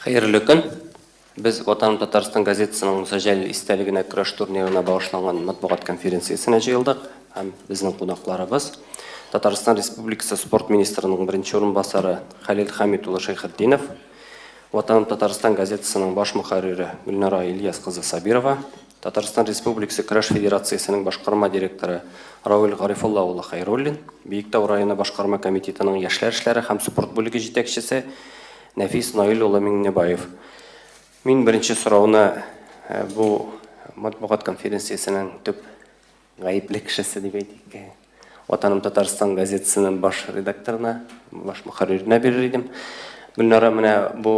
Хәерле көн! Без Ватаным Татарстан газетасының Муса Җәлил истәлегенә көрәш турнирына багышланган матбугат конференциясенә җыелдык һәм безнең кунакларыбыз Татарстан Республикасы спорт министрының беренче урынбасары Хәлил Хәмит улы Шәйхетдинов, Ватаным Татарстан газетасының баш мөхәррире Гөлнара Ильяс кызы Сабирова, Татарстан Республикасы Көрәш федерациясенең башкарма директоры Равил Гарифулла улы Хәйруллин, Биектау районы башкарма комитетының яшьләр эшләре һәм спорт бүлеге җитәкчесе Нәфис Наил улы Миңнебаев. Мин беренче сорауны бу матбугат конференциясенең төп гаепле кешесе дип әйтик, Ватаным Татарстан газетасының баш редакторына, баш мөхәрриренә бирер идем. Гөлнара, менә бу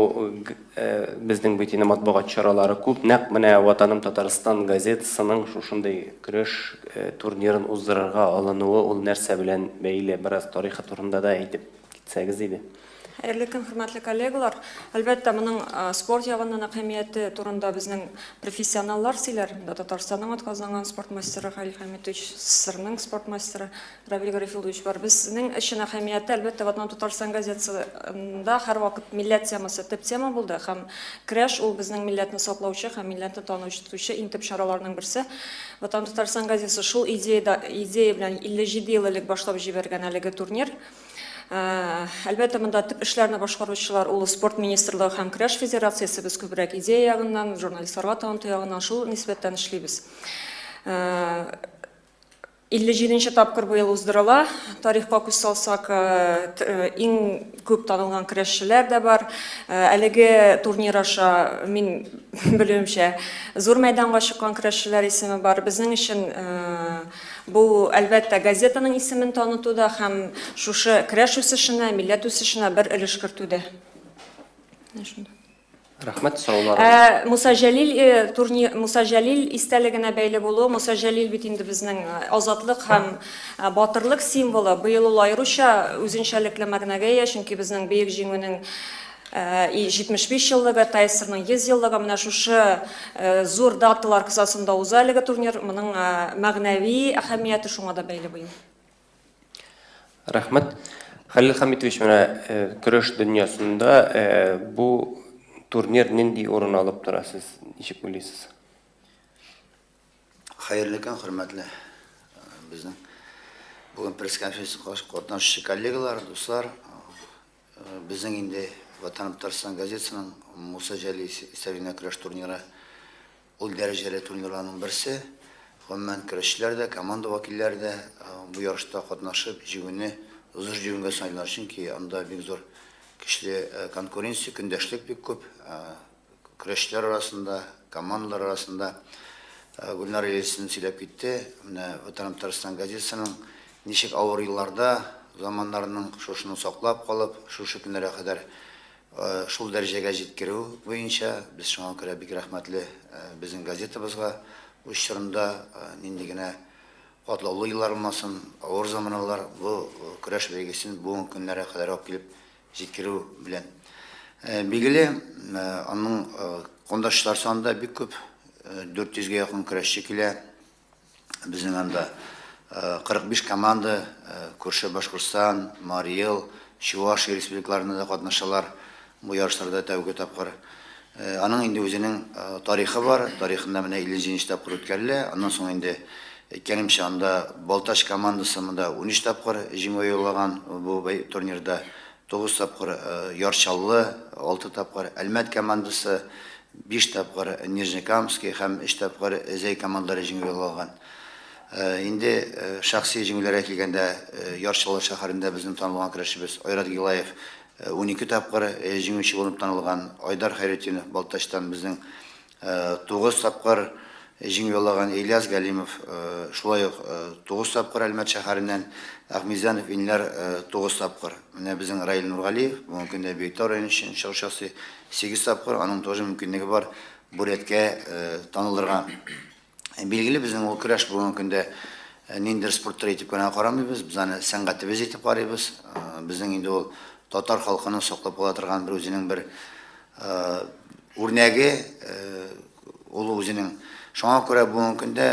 э, безнең бит инде матбугат чаралары күп. Нәкъ менә Ватаным Татарстан газетасының шушындый көрәш э, турнирын уздырырга алынуы ул нәрсә белән бәйле? Бераз тарихы турында да әйтеп китсәгез иде. Хәерле көн, хөрмәтле коллегалар! Әлбәттә, моның спорт ягыннан әһәмияте турында безнең профессионаллар сөйләр. Монда Татарстанның атказанган спорт мастеры Хәлил Хәмитович, СССРның спорт мастеры Равил Гарифуллович бар. Безнең өчен әһәмияте, әлбәттә, Ватан Татарстан газетасында һәрвакыт милләт темасы төп тема булды һәм көрәш ул безнең милләтне саклаучы һәм милләтне танытучы иң төп чараларның берсе. Ватан Татарстан газетасы шул идеяда, идея белән 57 ел элек башлап җибәргән әлеге турнир. Әлбәттә, монда төп эшләрне башкаручылар ул спорт министрлыгы һәм көрәш федерациясе. Без күбрәк идея ягыннан, журналистларга таныту ягыннан шул нисбәттән эшлибез. 57 нче тапкыр быел уздырыла. Тарихка күз салсак, иң күп танылган көрәшчеләр дә бар. Әлеге турнир аша, мин белүемчә, зур мәйданга чыккан көрәшчеләр исеме бар. Безнең өчен Бу, әлбәттә, газетаның исемен таныту да һәм шушы көрәш үсешенә, милләт үсешенә бер өлеш кертү дә. Менә шунда. Рәхмәт, сорауларыгыз. Ә Муса Җәлил э, турни Муса Җәлил истәлегенә бәйле булуы, Муса Җәлил бит инде безнең э, азатлык һәм э, батырлык символы. Быел ул аеруча үзенчәлекле мәгънәгә ия, чөнки безнең Бөек Җиңүнең И 75 еллыгы, ТАССРның 100 еллыгы, менә шушы зур даталар кысасында уза әлеге турнир. Моның мәгънәви әһәмияте шуңа да бәйле быел. Рәхмәт. Хәлил Хәмитович, менә көрәш дөньясында бу турнир нинди урын алып тора, сез ничек уйлыйсыз? Хәерле көн, хөрмәтле безнең бүген пресс-конференция катнашучы коллегалар, дуслар. Безнең инде Ватаным Татарстан газетасының Муса Җәлил истәлегенә көрәш турниры ул дәрәҗәле турнирларның берсе. Гомумән, көрәшчеләр дә, команда вәкилләре дә бу ярышта катнашып, җиңүне зур җиңүгә саныйлар. Чөнки анда бик зур көчле конкуренция, көндәшлек бик күп. Көрәшчеләр арасында, командалар арасында Гөлнара Ильясовна сөйләп китте. Менә Ватаным Татарстан газетасының ничек авыр елларда заманнарының шушыны саклап калып, шушы көннәргә кадәр шул дәрәҗәгә җиткерү буенча без шуңа күрә бик рәхмәтле безнең газетабызга. Үз чорында нинди генә катлаулы еллар булмасын, авыр заманалар, бу көрәш бәйгесен бүгенге көннәргә кадәр алып килеп җиткерү белән. Билгеле, аның кондашчылар саны да бик күп, 400 гә якын көрәшче килә. Безнең анда 45 команда, күрше Башкортстан, Марий Эл, Чувашия республикаларында да катнашалар бу ярышларда тәүге тапкыр. Аның инде үзенең тарихы бар, тарихында менә 57 нче тапкыр үткәрелә. Аннан соң инде, әйткәнемчә, анда Балтач командасы монда 13 тапкыр җиңү яулаган бу турнирда. 9 тапкыр Яр Чаллы, 6 тапкыр Әлмәт командасы, 5 тапкыр Нижнекамский һәм 3 тапкыр Зәй командалары җиңү яулаган. Инде шәхси җиңүләргә килгәндә, Яр Чаллы шәһәрендә безнең танылган көрәшчебез Айрат Гилаев 12 тапкыр җиңүче булып танылган Айдар Хәйретдинов Балтачтан безнең 9 тапкыр җиңү яулаган Ильяс Галимов шулай ук 9 тапкыр Әлмәт шәһәреннән, Ахмизянов Илнар 9 тапкыр. Менә безнең Раил Нургалиев бүгенге көндә Биектау районы өчен чыгыш ясый, 8 тапкыр, аның тоже мөмкинлеге бар бу рәткә танылырга. Билгеле, безнең ул көрәш бүгенге көндә ниндидер спорт төре итеп кенә карамыйбыз, без аны сәнгатебез итеп карыйбыз. Безнең инде ул татар халкының саклап кала торган бер үзенең бер үрнәге, ул үзенең. Шуңа күрә бүгенге көндә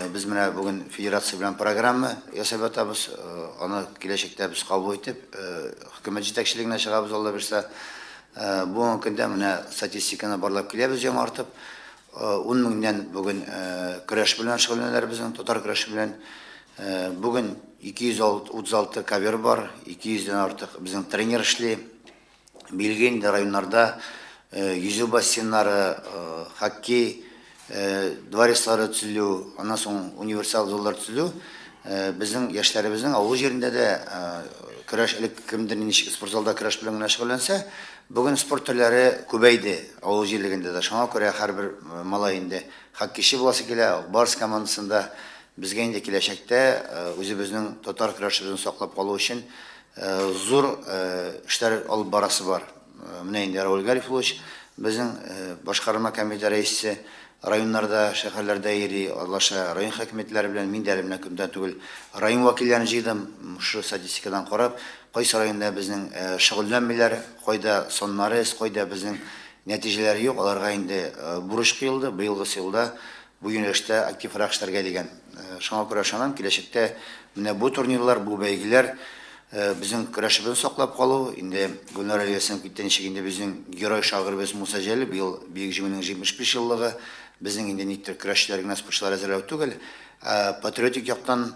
без менә бүген федерация белән программа ясап ятабыз. Аны киләчәктә без кабул итеп, хөкүмәт җитәкчелегенә чыгабыз, Алла бирсә. Бүгенге көндә менә статистиканы барлап киләбез яңартып. 10 меңнән бүген көрәш белән шөгыльләнәләр безнең, татар көрәше белән. Бүген 236 ковер бар, 200 дән артык безнең тренер эшли. Билгеле инде районнарда йөзү бассейннары, хоккей дворецлары төзелү, аннан соң универсал заллар төзелү безнең яшьләребезнең авыл җирендә дә көрәш элек кемдер ничек спортзалда көрәш белән генә шөгыльләнсә, бүген спорт төрләре күбәйде авыл җирлегендә дә. Шуңа күрә һәрбер малай инде хоккейчы буласы килә, Ак Барс командасында. Безгә инде киләчәктә үзебезнең татар көрәшебезне саклап калу өчен зур эшләр алып барасы бар. Менә инде Рауль Гарифуллович, безнең башкарма комитет рәисе, районнарда, шәһәрләрдә йөри, аралаша район хакимиятләре белән. Мин дә әле менә күптән түгел район вәкилләрен җыйдым. Шушы статистикадан карап, кайсы районда безнең шөгыльләнмиләр, кайда саннары әз, кайда безнең нәтиҗәләр юк, аларга инде бурыч куелды. Быелгысы елда бу юнәлештә активрак эшләргә дигән. Шуңа күрә ышанам, киләчәктә менә бу турнирлар, бу бәйгеләр безнең көрәшебезне саклап калу, инде Гөлнара Ильясовна китте, ничек инде безнең герой шагыйребез Муса Җәлил, быел Бөек Җиңүнең 75 еллыгы, безнең инде никтер көрәшчеләр генә, спортчылар әзерләү түгел, ә патриотик яктан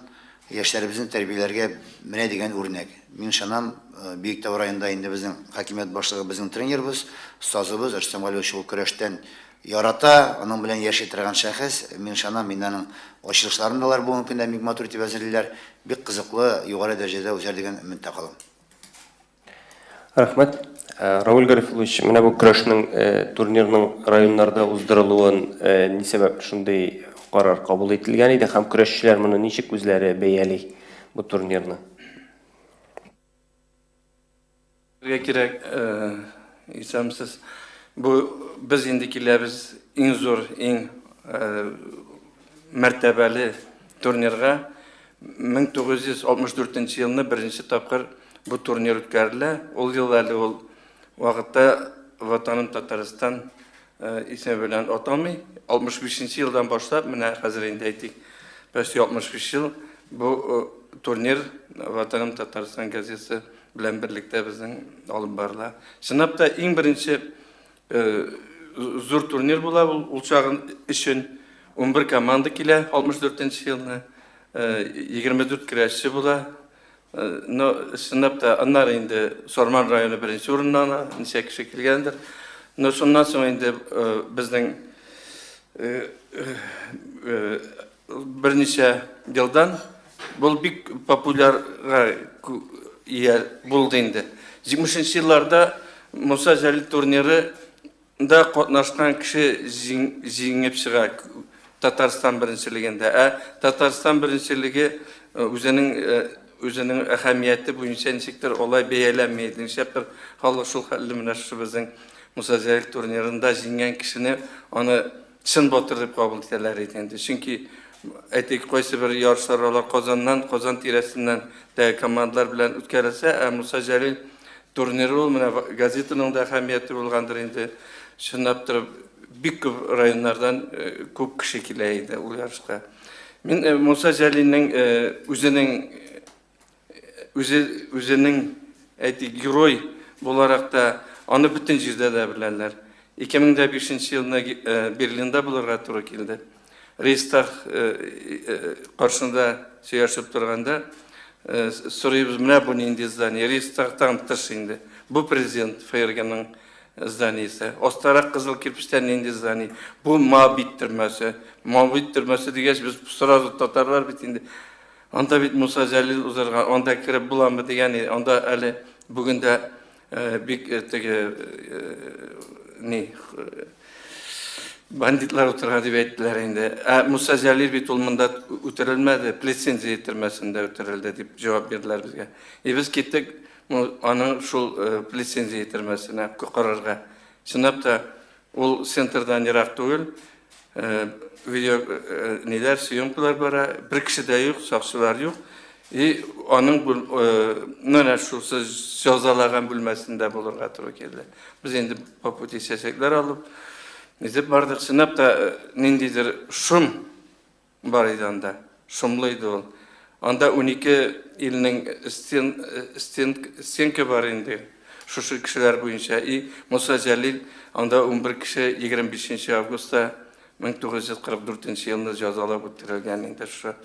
яшьләребезне тәрбияләргә менә дигән үрнәк. Мин ышанам, Биектау районында инде безнең хакимият башлыгы безнең тренерыбыз, остазыбыз Рөстәм Галиевич ул көрәштән ярата, аның белән яши торган шәхес. Мин ышанам, инде аның ачылышларын да алар бүгенге көндә бик матур итеп әзерлиләр. Бик кызыклы, югары дәрәҗәдә узар дигән өметтә калам. Рәхмәт. Равил Гарифуллович, менә бу көрәшнең, турнирның районнарда уздырылуын ни сәбәпле шундый карар кабул ителгән иде һәм көрәшчеләр моны ничек үзләре бәяли бу турнирны? Әйтергә кирәк, исәнмесез. Бу без инде киләбез иң зур, иң мәртәбәле турнирга. 1964 елны беренче тапкыр бу турнир үткәрелә. Ул ел әле ул вакытта Ватаным Татарстан исеме белән аталмый. 65 елдан башлап, менә хәзер инде әйтик, почти 65 ел бу турнир Ватаным Татарстан газетасы белән берлектә безнең алып барыла. Чынлап та иң беренче зур турнир була ул, ул чагын өчен 11 команда килә 64 нче елны, 24 көрәшче була. Но чынлап та аннары инде Сарман районы беренче урынны ала, ничә кеше килгәндер. Но шуннан соң инде безнең Берничә елдан бу бик популярга ия булды инде. 70 елларда Муса Җәлил турниры да катнашкан кеше җиңеп чыга Татарстан беренчелегендә. Ә Татарстан беренчелеге үзенең үзенең әһәмияте буенча ничектер алай бәяләнми иде. Нишләптер халык шул хәтле менә шушы безнең Муса Җәлил турнирында җиңгән кешене аны Чын батыр дип кабул итәләр иде инде. Чөнки, әйтик, кайсы бер ярышлар алар Казаннан, Казан тирәсеннән дә командалар белән үткәрелсә, ә Муса Җәлил турниры ул менә газетаның да әһәмияте булгандыр инде. Чынлап торып, бик күп районнардан күп кеше килә иде ул ярышка. Мин Муса Җәлилнең үзенең Үзе, үзенең, әйтик, герой буларак та аны бөтен җирдә дә беләләр. 2005 елны Берлинда булырга туры килде. Рейхстаг каршында сөйләшеп торганда сорыйбыз, менә бу нинди здание? Рейхстагтан тыш инде. Бу президент ФРГның зданиесе. Астарак кызыл кирпечтән нинди здание? Бу Моабит төрмәсе. Моабит төрмәсе дигәч, без сразу татарлар бит инде. Анда бит Муса Җәлил узырган, анда кереп буламы дигән, анда әле бүген дә бик теге ни бандитлар утыра дип әйттеләр инде. Ә Муса Җәлил бит ул монда үтерелмәде, Плесензия төрмәсендә үтерелде дип җавап бирделәр безгә. И без киттек аның шул Плесензия төрмәсенә карарга. Чынлап та Ул центрдан ерак түгел, видео ниләр, съемкалар бара, бер кеше дә юк, сакчылар юк. И аның менә шусы җәзалаган бүлмәсендә булырга туры килде. Без инде по пути чәчәкләр алып, нитеп бардык. Чынлап та ниндидер шом Бар иде анда. Шомлы иде ул. Анда 12 илнең стен, стен, стенка бар инде. Шушы кешеләр буенча. И Муса Җәлил анда 11 кеше 25 августта 1944 елны җәзалап үтерелгән инде шушы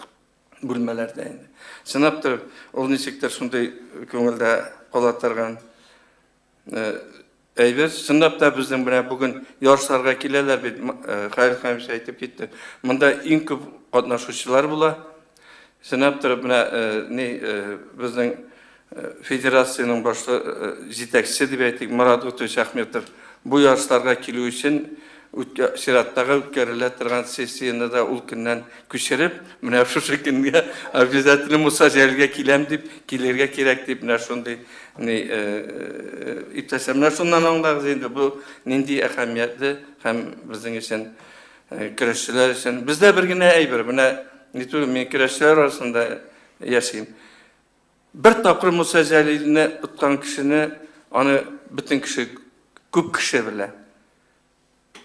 бүлмәләрдә инде. Чынлап торып, ул ничектер шундый күңелдә кала торган әйбер. Чынлап та безнең менә бүген ярышларга киләләр бит, Хәлил Хәмич әйтеп китте. Монда иң күп катнашучылар була. Чынлап торып менә ни безнең федерациянең башлы җитәкчесе дип әйтик, Марат Гутович Ахметов бу ярышларга килү өчен чираттагы үткәрелә торган сессияне дә ул көннән күчереп, менә шушы көнгә обязательно Муса Җәлилгә киләм дип, килергә кирәк дип, менә шундый ни иптәшләр, менә шуннан аңлагыз инде, бу нинди әһәмиятле һәм безнең өчен, көрәшчеләр өчен. Бездә бер генә әйбер, менә ни түгел, мин көрәшчеләр арасында яшим. Бер тапкыр Муса Җәлилне откан кешене аны бөтен кеше, күп кеше белә.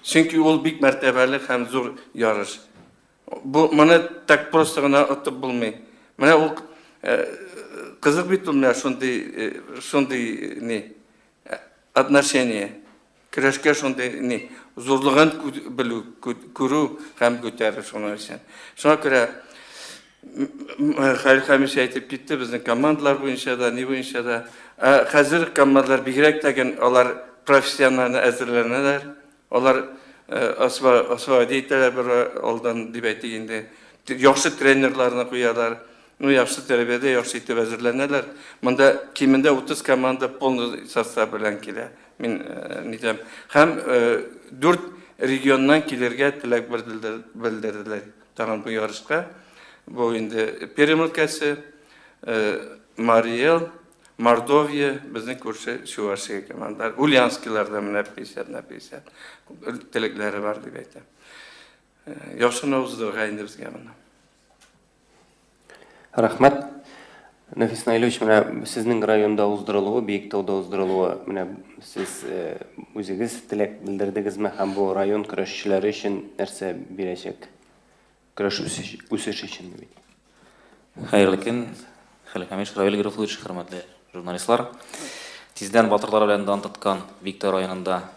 Чөнки ул бик мәртәбәле һәм зур ярыш. Бу моны так просто гына отып булмый. Менә ул кызык бит ул менә шундый шундый ни отношение. Көрәшкә шундый ни зурлыгын белү, күрү һәм күтәрү шуның өчен. Шуңа күрә Хәлил Хәмич әйтеп китте, безнең командалар буенча да, ни буенча да. Ә хәзер командалар бигрәк тә ген алар профессионально әзерләнәләр. Алар освободить итәләр бер алдан дип әйтик инде. Яхшы тренерларны куялар. Ну, яхшы тәрбиядә, яхшы итеп әзерләнәләр. Монда кимендә 30 команда полный состав белән килә. Мин нитәм. Һәм дүрт регионнан килергә теләк белдерделәр тагын бу ярышка. Бу инде Пермь өлкәсе, Марий Эл, Мордовия, безнең күрше Чувашия командалары. Ульяновскийлар да менә 50 на 50 теләкләре бар дип әйтәм. Яхшы гына уздырырга инде безгә моны. Рәхмәт. Нәфис Наилевич, менә сезнең районда уздырылуы, Биектауда уздырылуы, менә сез үзегез теләк белдердегезме һәм бу район көрәшчеләре өчен нәрсә бирәчәк? Көрәш үсеш өчен бит. Хәерле көн, Хәлил Хәмиш, Равил Гәрәфуллович, хөрмәтле журналистлар. Тиздән батырлар белән дан тоткан Биектау районында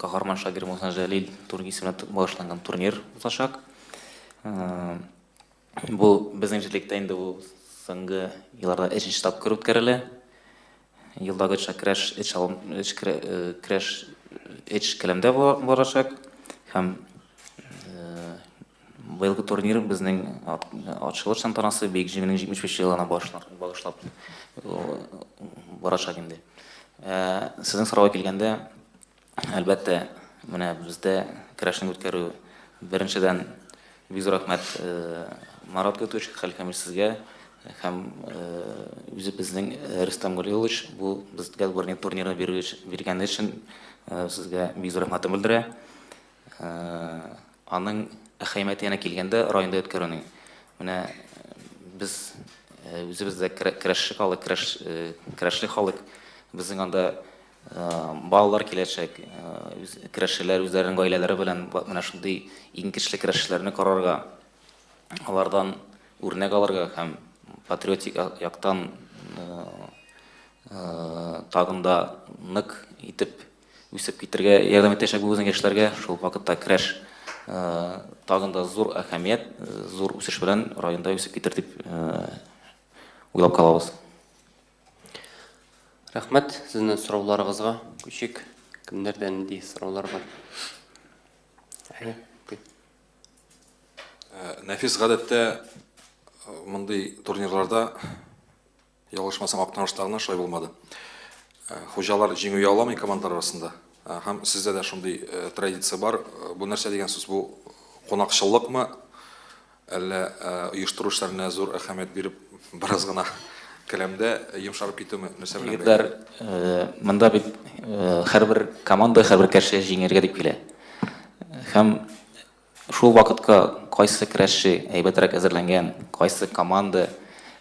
Каһарман Шагыйрь Муса Җәлил турнир исеменә багышланган турнир узачак. Бу безнең җирлектә инде бу соңгы елларда өченче тапкыр үткәрелә. Елдагыча көрәш өч алым, өч көрәш өч келәмдә барачак һәм быелгы турнир безнең ачылыш тантанасы Бөек Җиңүнең 75 елына багышлап барачак инде. Сезнең сорауга килгәндә, әлбәттә, менә бездә көрәшне үткәрү беренчедән бик зур рәхмәт Марат Гатович, Хәлил Хәмит сезгә һәм үзебезнең Рөстәм Галиуллович бу безгә турнирны биргәне өчен сезгә бик зур рәхмәтен белдерә. Аның әһәмияте янә килгәндә районда үткәрүнең. Менә без үзебез дә көрәшче халык, көрәш, көрәшле халык. Безнең анда балалар киләчәк, көрәшчеләр үзләренең гаиләләре белән менә шундый иң көчле көрәшчеләрне карарга, алардан үрнәк алырга һәм патриотик яктан тагын да нык итеп үсеп китергә ярдәм итәчәк бу безнең яшьләргә. Шул вакытта көрәш тагын да зур әһәмият, зур үсеш белән районда үсеп китер дип уйлап калабыз. Рәхмәт сезнең сорауларыгызга. Күчик. Кемнәрдә нинди сораулар бар? Әйе. Нәфис, гадәттә мондый турнирларда Ялгышмасам, Актанышта гына шулай булмады. Хуҗалар җиңү яуламый командалар арасында. Һәм сездә дә шундый традиция бар. Бу нәрсә дигән сүз? Бу кунакчыллыкмы? Әллә оештыру эшләренә зур әһәмият биреп, бераз гына келәмдә йомшарып китүме? Нәрсә белән бәйле? Егетләр, монда бит һәрбер команда, һәрбер кеше җиңәргә дип килә. Һәм Шул вакытка кайсы көрәшче әйбәтрәк әзерләнгән, кайсы команда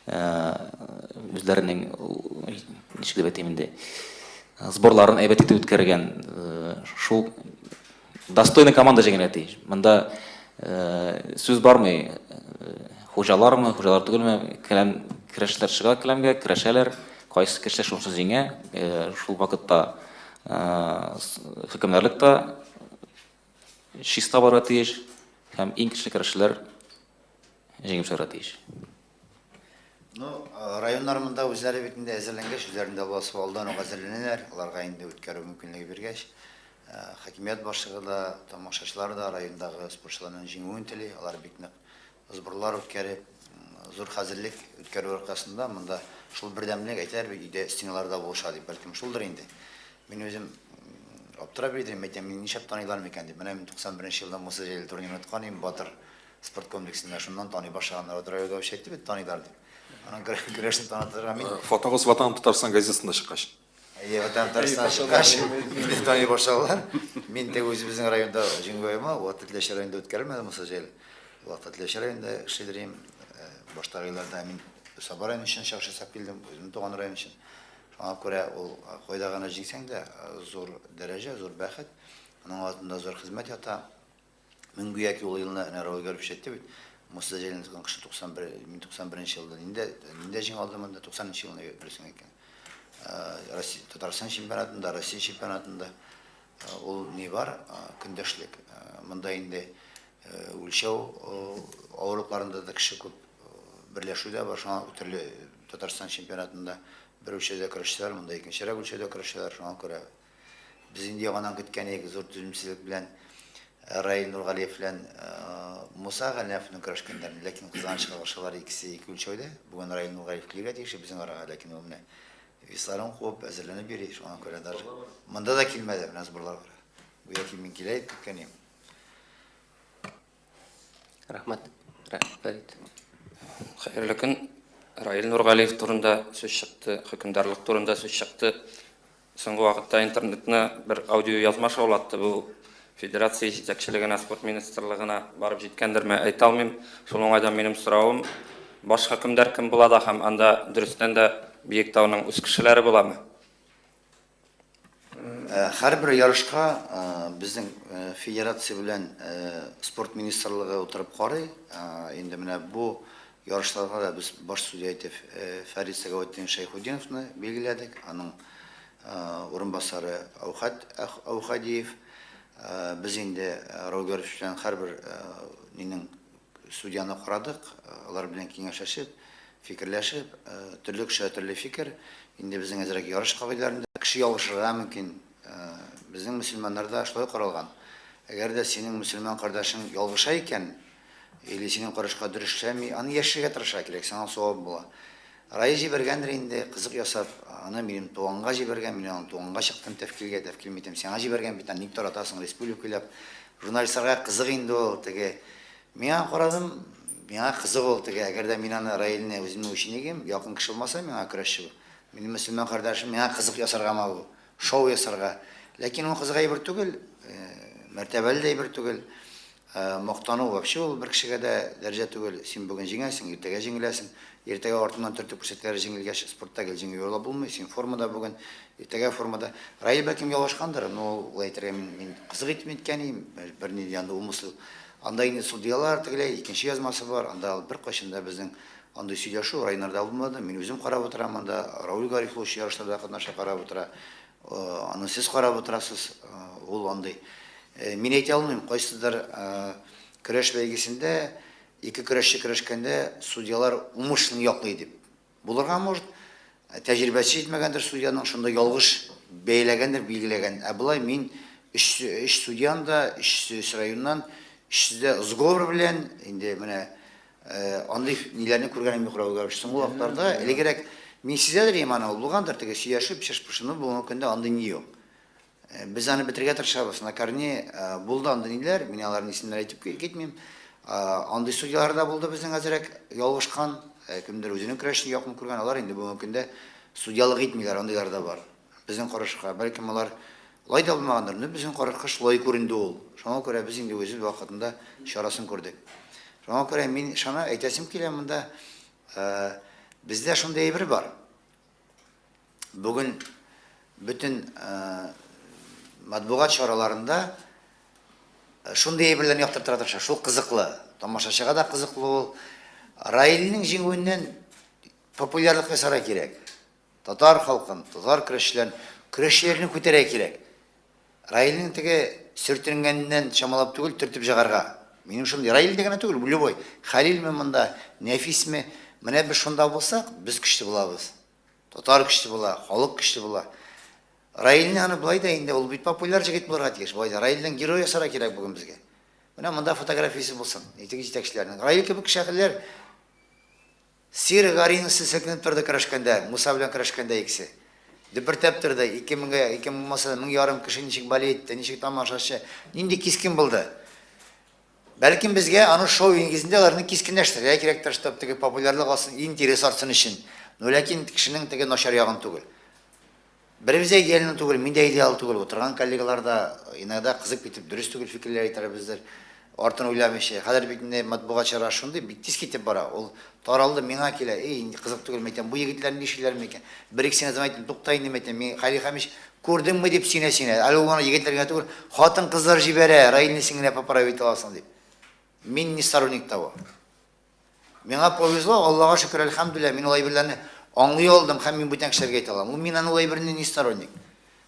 үзләренең, ничек дип әйтим инде, сборларын әйбәт итеп үткәргән, шул достойный команда җиңәргә тиеш. Монда сүз бармый, хуҗалармы, хуҗалар түгелме, келәм көрәшчеләр чыга келәмгә, көрәшәләр. Кайсы кеше шунысы җиңә, шул вакытта хөкемдарлык та чиста барырга тиеш һәм иң көчле көрәшчеләр җиңеп чыгарга тиеш. Ну, районнар монда үзләре бит инде әзерләнгәч, үзләрендә буласы алдан ук әзерләнәләр, аларга инде үткәрү мөмкинлеге биргәч, хакимият башлыгы да, тамашачылар да райондагы спортчыларның җиңүен тели, алар бик нык сборлар үткәреп, зур хәзерлек үткәрү аркасында монда шул бердәмлек, әйтәләр бит, өйдә стеналар да булыша дип, бәлкем шулдыр инде. Мин үзем аптырап йөрдем, әйтәм, мине нишләп таныйлар микән дип. Менә мин 91 елда Муса Җәлил турнирын откан идем, Батыр спорт комплексында, шуннан таный башлаганнар. Вот Равил Габович әйтте бит, таныйлар дип. Аның көрәшен танытырга мин. Фотогыз Ватаным Татарстан газетасында чыккач. Әйе, Ватаным Татарстан чыккач, мине таный башладылар. Мин теге үзебезнең районда җиңү яума, ул вакытта Теләче районында үткәрелмәде Муса Җәлил. Ул вакытта Теләче районында эшлидер идем. Баштагы елларда мин Саба районы өчен чыгыш ясап килдем, үземнең туган район өчен. Шуңа күрә ул кайда гына җиңсәң дә, зур дәрәҗә, зур бәхет. Аның артында зур хезмәт ята. Мин гүяки ул елны әнә Равил Гарифович әйтте бит, Муса Җәлилнең тоткан кеше 91, мин 91 елда нинди нинди җиңә алдым анда 90 нчы елны дөресен әйткән. Россия Татарстан чемпионатында, Россия чемпионатында ул ни бар, көндәшлек. Монда инде үлчәү авырлыкларында да кеше күп, берләшү дә бар, шуңа төрле Татарстан чемпионатында бер үлчәүдә көрәшчеләр, монда икенчерәк үлчәүдә көрәшчеләр, шуңа күрә Без инде яңадан көткән идек, зур түземсезлек белән Раил Нургалиев белән Муса Галләмовның көрәшкәннәрен, ләкин кызганычка каршы алар икесе ике үлчәүдә. Бүген Раил Нургалиев килергә тиеш безнең арага, ләкин ул менә весларын куып, әзерләнеп йөри, шуңа күрә даже монда да килмәде, менә сборлар бара. Гүяки мин килә дип көткән идем. Рәхмәт. Фәрит. Хәерле көн. Раил Нургалиев турында сүз чыкты, хөкемдарлык турында сүз чыкты. Соңгы вакытта интернетны бер аудиоязма шаулатты. Бу федерация җитәкчелегенә, спорт министрлыгына барып җиткәндерме, әйтә алмыйм. Шул уңайдан минем соравым, баш хөкемдар кем була да һәм анда дөрестән дә Биектауның үз кешеләре буламы? Һәрбер ярышка безнең федерация белән спорт министрлыгы утырып карый. Инде менә бу Ярышларга да без баш судья итеп Фәрит Сәгаветдин Шәйхутдиновны билгеләдек, аның урынбасары Әүхәт Әүхәдиев. Без инде Раул Гарифович белән һәрбер нинең судьяны карадык, алар белән киңәшләшеп, фикерләшеп, төрле кешегә төрле фикер. Инде безнең әзрәк ярыш кагыйдәләрендә кеше ялгышырга мөмкин. Безнең мөселманнарда шулай каралган. Әгәр дә синең мөселман кардәшең ялгыша икән, Или синең карашка дөрес эшләми, аны яшерергә тырышырга кирәк, сиңа савап була. Рая җибәргәндер инде, кызык ясап, аны минем туганга җибәргән, мин аның туганга чыктым Тәфкилгә, Тәфкил әйтәм, сиңа җибәргән бит, аны ник таратасың республика буйлап. Журналистларга кызык инде ул, теге. Миңа карадым, миңа кызык ул, теге, әгәр дә мин аны Раилне үземнең ученигем, якын кеше булмаса миңа көрәшче, минем мөселман кардәшем, миңа кызык ясаргамы бу, шоу ясарга. Ләкин ул кызык әйбер түгел, мәртәбәле дә әйбер түгел. Мактану вообще ул бер кешегә дә дәрәҗә түгел. Син бүген җиңәсең, иртәгә җиңеләсең. Иртәгә артыңнан төртеп күрсәтәләр җиңелгәч, спортта гел җиңү яулап булмый. Син формада бүген, иртәгә формада. Раил бәлкем ялгышкандыр, но ул әйтергә мин, мин кызык итеп әйткән идем, бернинди анда умысел. Анда инде судьялар тегеләй, икенче язмасы бар. Анда беркайчан да безнең андый сөйләшү районнарда булмады. Мин үзем карап утырам анда, Рауль Гарифуллович ярышларда катнаша, карап утыра. Аны сез карап утырасыз, ул андый. Мин әйтә алмыйм, кайсыдыр көрәш бәйгесендә ике көрәшче көрәшкәндә судьялар умышленно яклый дип. Булырга может, тәҗрибәсе җитмәгәндер судьяның, шунда ялгыш бәяләгәндер, билгеләгән. Ә болай мин өч, өч судьяны да, өчесе өч районнан, өчесе дә сговор белән, инде менә Андый ниләрне күргәнем юк, Равил Габиш. Соңгы вакытларда, элегрәк мин сизәдер идем аны, ул булгандыр, теге сөйләшеп, чыш-пышыну бүгенге көндә андый ни юк. Без аны бетерергә тырышабыз. На корне булды андый ниләр, мин аларның исемнәрен әйтеп китмим. Андый судьялар да булды безнең әзрәк ялгышкан, кемдер үзенең көрәшен якын күргән, алар инде бүгенге көндә судьялык итмиләр, андыйлар да бар. Безнең карашка, бәлкем алар лай да булмагандыр, но безнең карашка шулай күренде ул. Шуңа күрә без инде үзебез вакытында чарасын күрдек. Шуңа күрә мин ышана, әйтәсем килә монда, бездә шундый әйбер бар. Бүген бөтен матбугат чараларында шундый әйберләрне яктыртырга тырыша. Шул кызыклы. Тамашачыга да кызыклы ул. Раилнең җиңүеннән популярлык ясарга кирәк. Татар халкын, татар көрәшчеләрен, көрәшчеләрне күтәрә кирәк. Раилнең теге сөртенгәненнән чамалап түгел, төртеп чыгарга. Минем шундый, Раил дә генә түгел, любой. Хәлилме монда, Нәфисме, менә без шунда булсак, без көчле булабыз. Татар көчле була, халык көчле була. Раилне аны болай да инде, ул бит популяр җегет булырга тиеш. Болай да Раилнең герой ясарга кирәк бүген безгә. Менә монда фотографиясе булсын, теге җитәкчеләрнең. Раил кебек шәһәрләр Сир Гаринасы селкенеп торды көрәшкәндә, Муса белән көрәшкәндә икесе. Дөпертәп торды, 2000 гә, 2000 булмаса да, 1500 кеше ничек болеть итте, ничек тамашачы, нинди кискен булды. Бәлкем безгә аны шоу нигезендә аларны кискенләштерергә кирәктер, чтоб теге популярлык алсын, интерес артсын өчен. Но ләкин кешенең теге начар ягын түгел. Беребез дә идеальный түгел, мин дә идеал түгел. Утырган коллегалар да иногда кызып китеп дөрес түгел фикерләр әйтәбездер. Артын уйламыйча. Хәзер бит инде матбугат чарасы шундый, бик тиз китеп бара. Ул таралды, миңа килә. Эй, инде кызык түгел, мәйтәм, бу егетләр нишлиләр микән? Бер-ике сәгать әйттем, тукта инде, мәйтәм, мин Хәлил Хәмич, күрдеңме дип сөенә-сөенә. Әле ул аны егетләр генә түгел, хатын-кызлар җибәрә, Раилне син генә поправить аласың дип. Мин не сторонник того. Миңа повезло, Аллага шөкер, әлхәмдүлилләһ, мин ул әйберләрне аңлый алдым һәм мин бүтән кешеләргә әйтә алам. Ул мин аны ул әйберне не сторонник.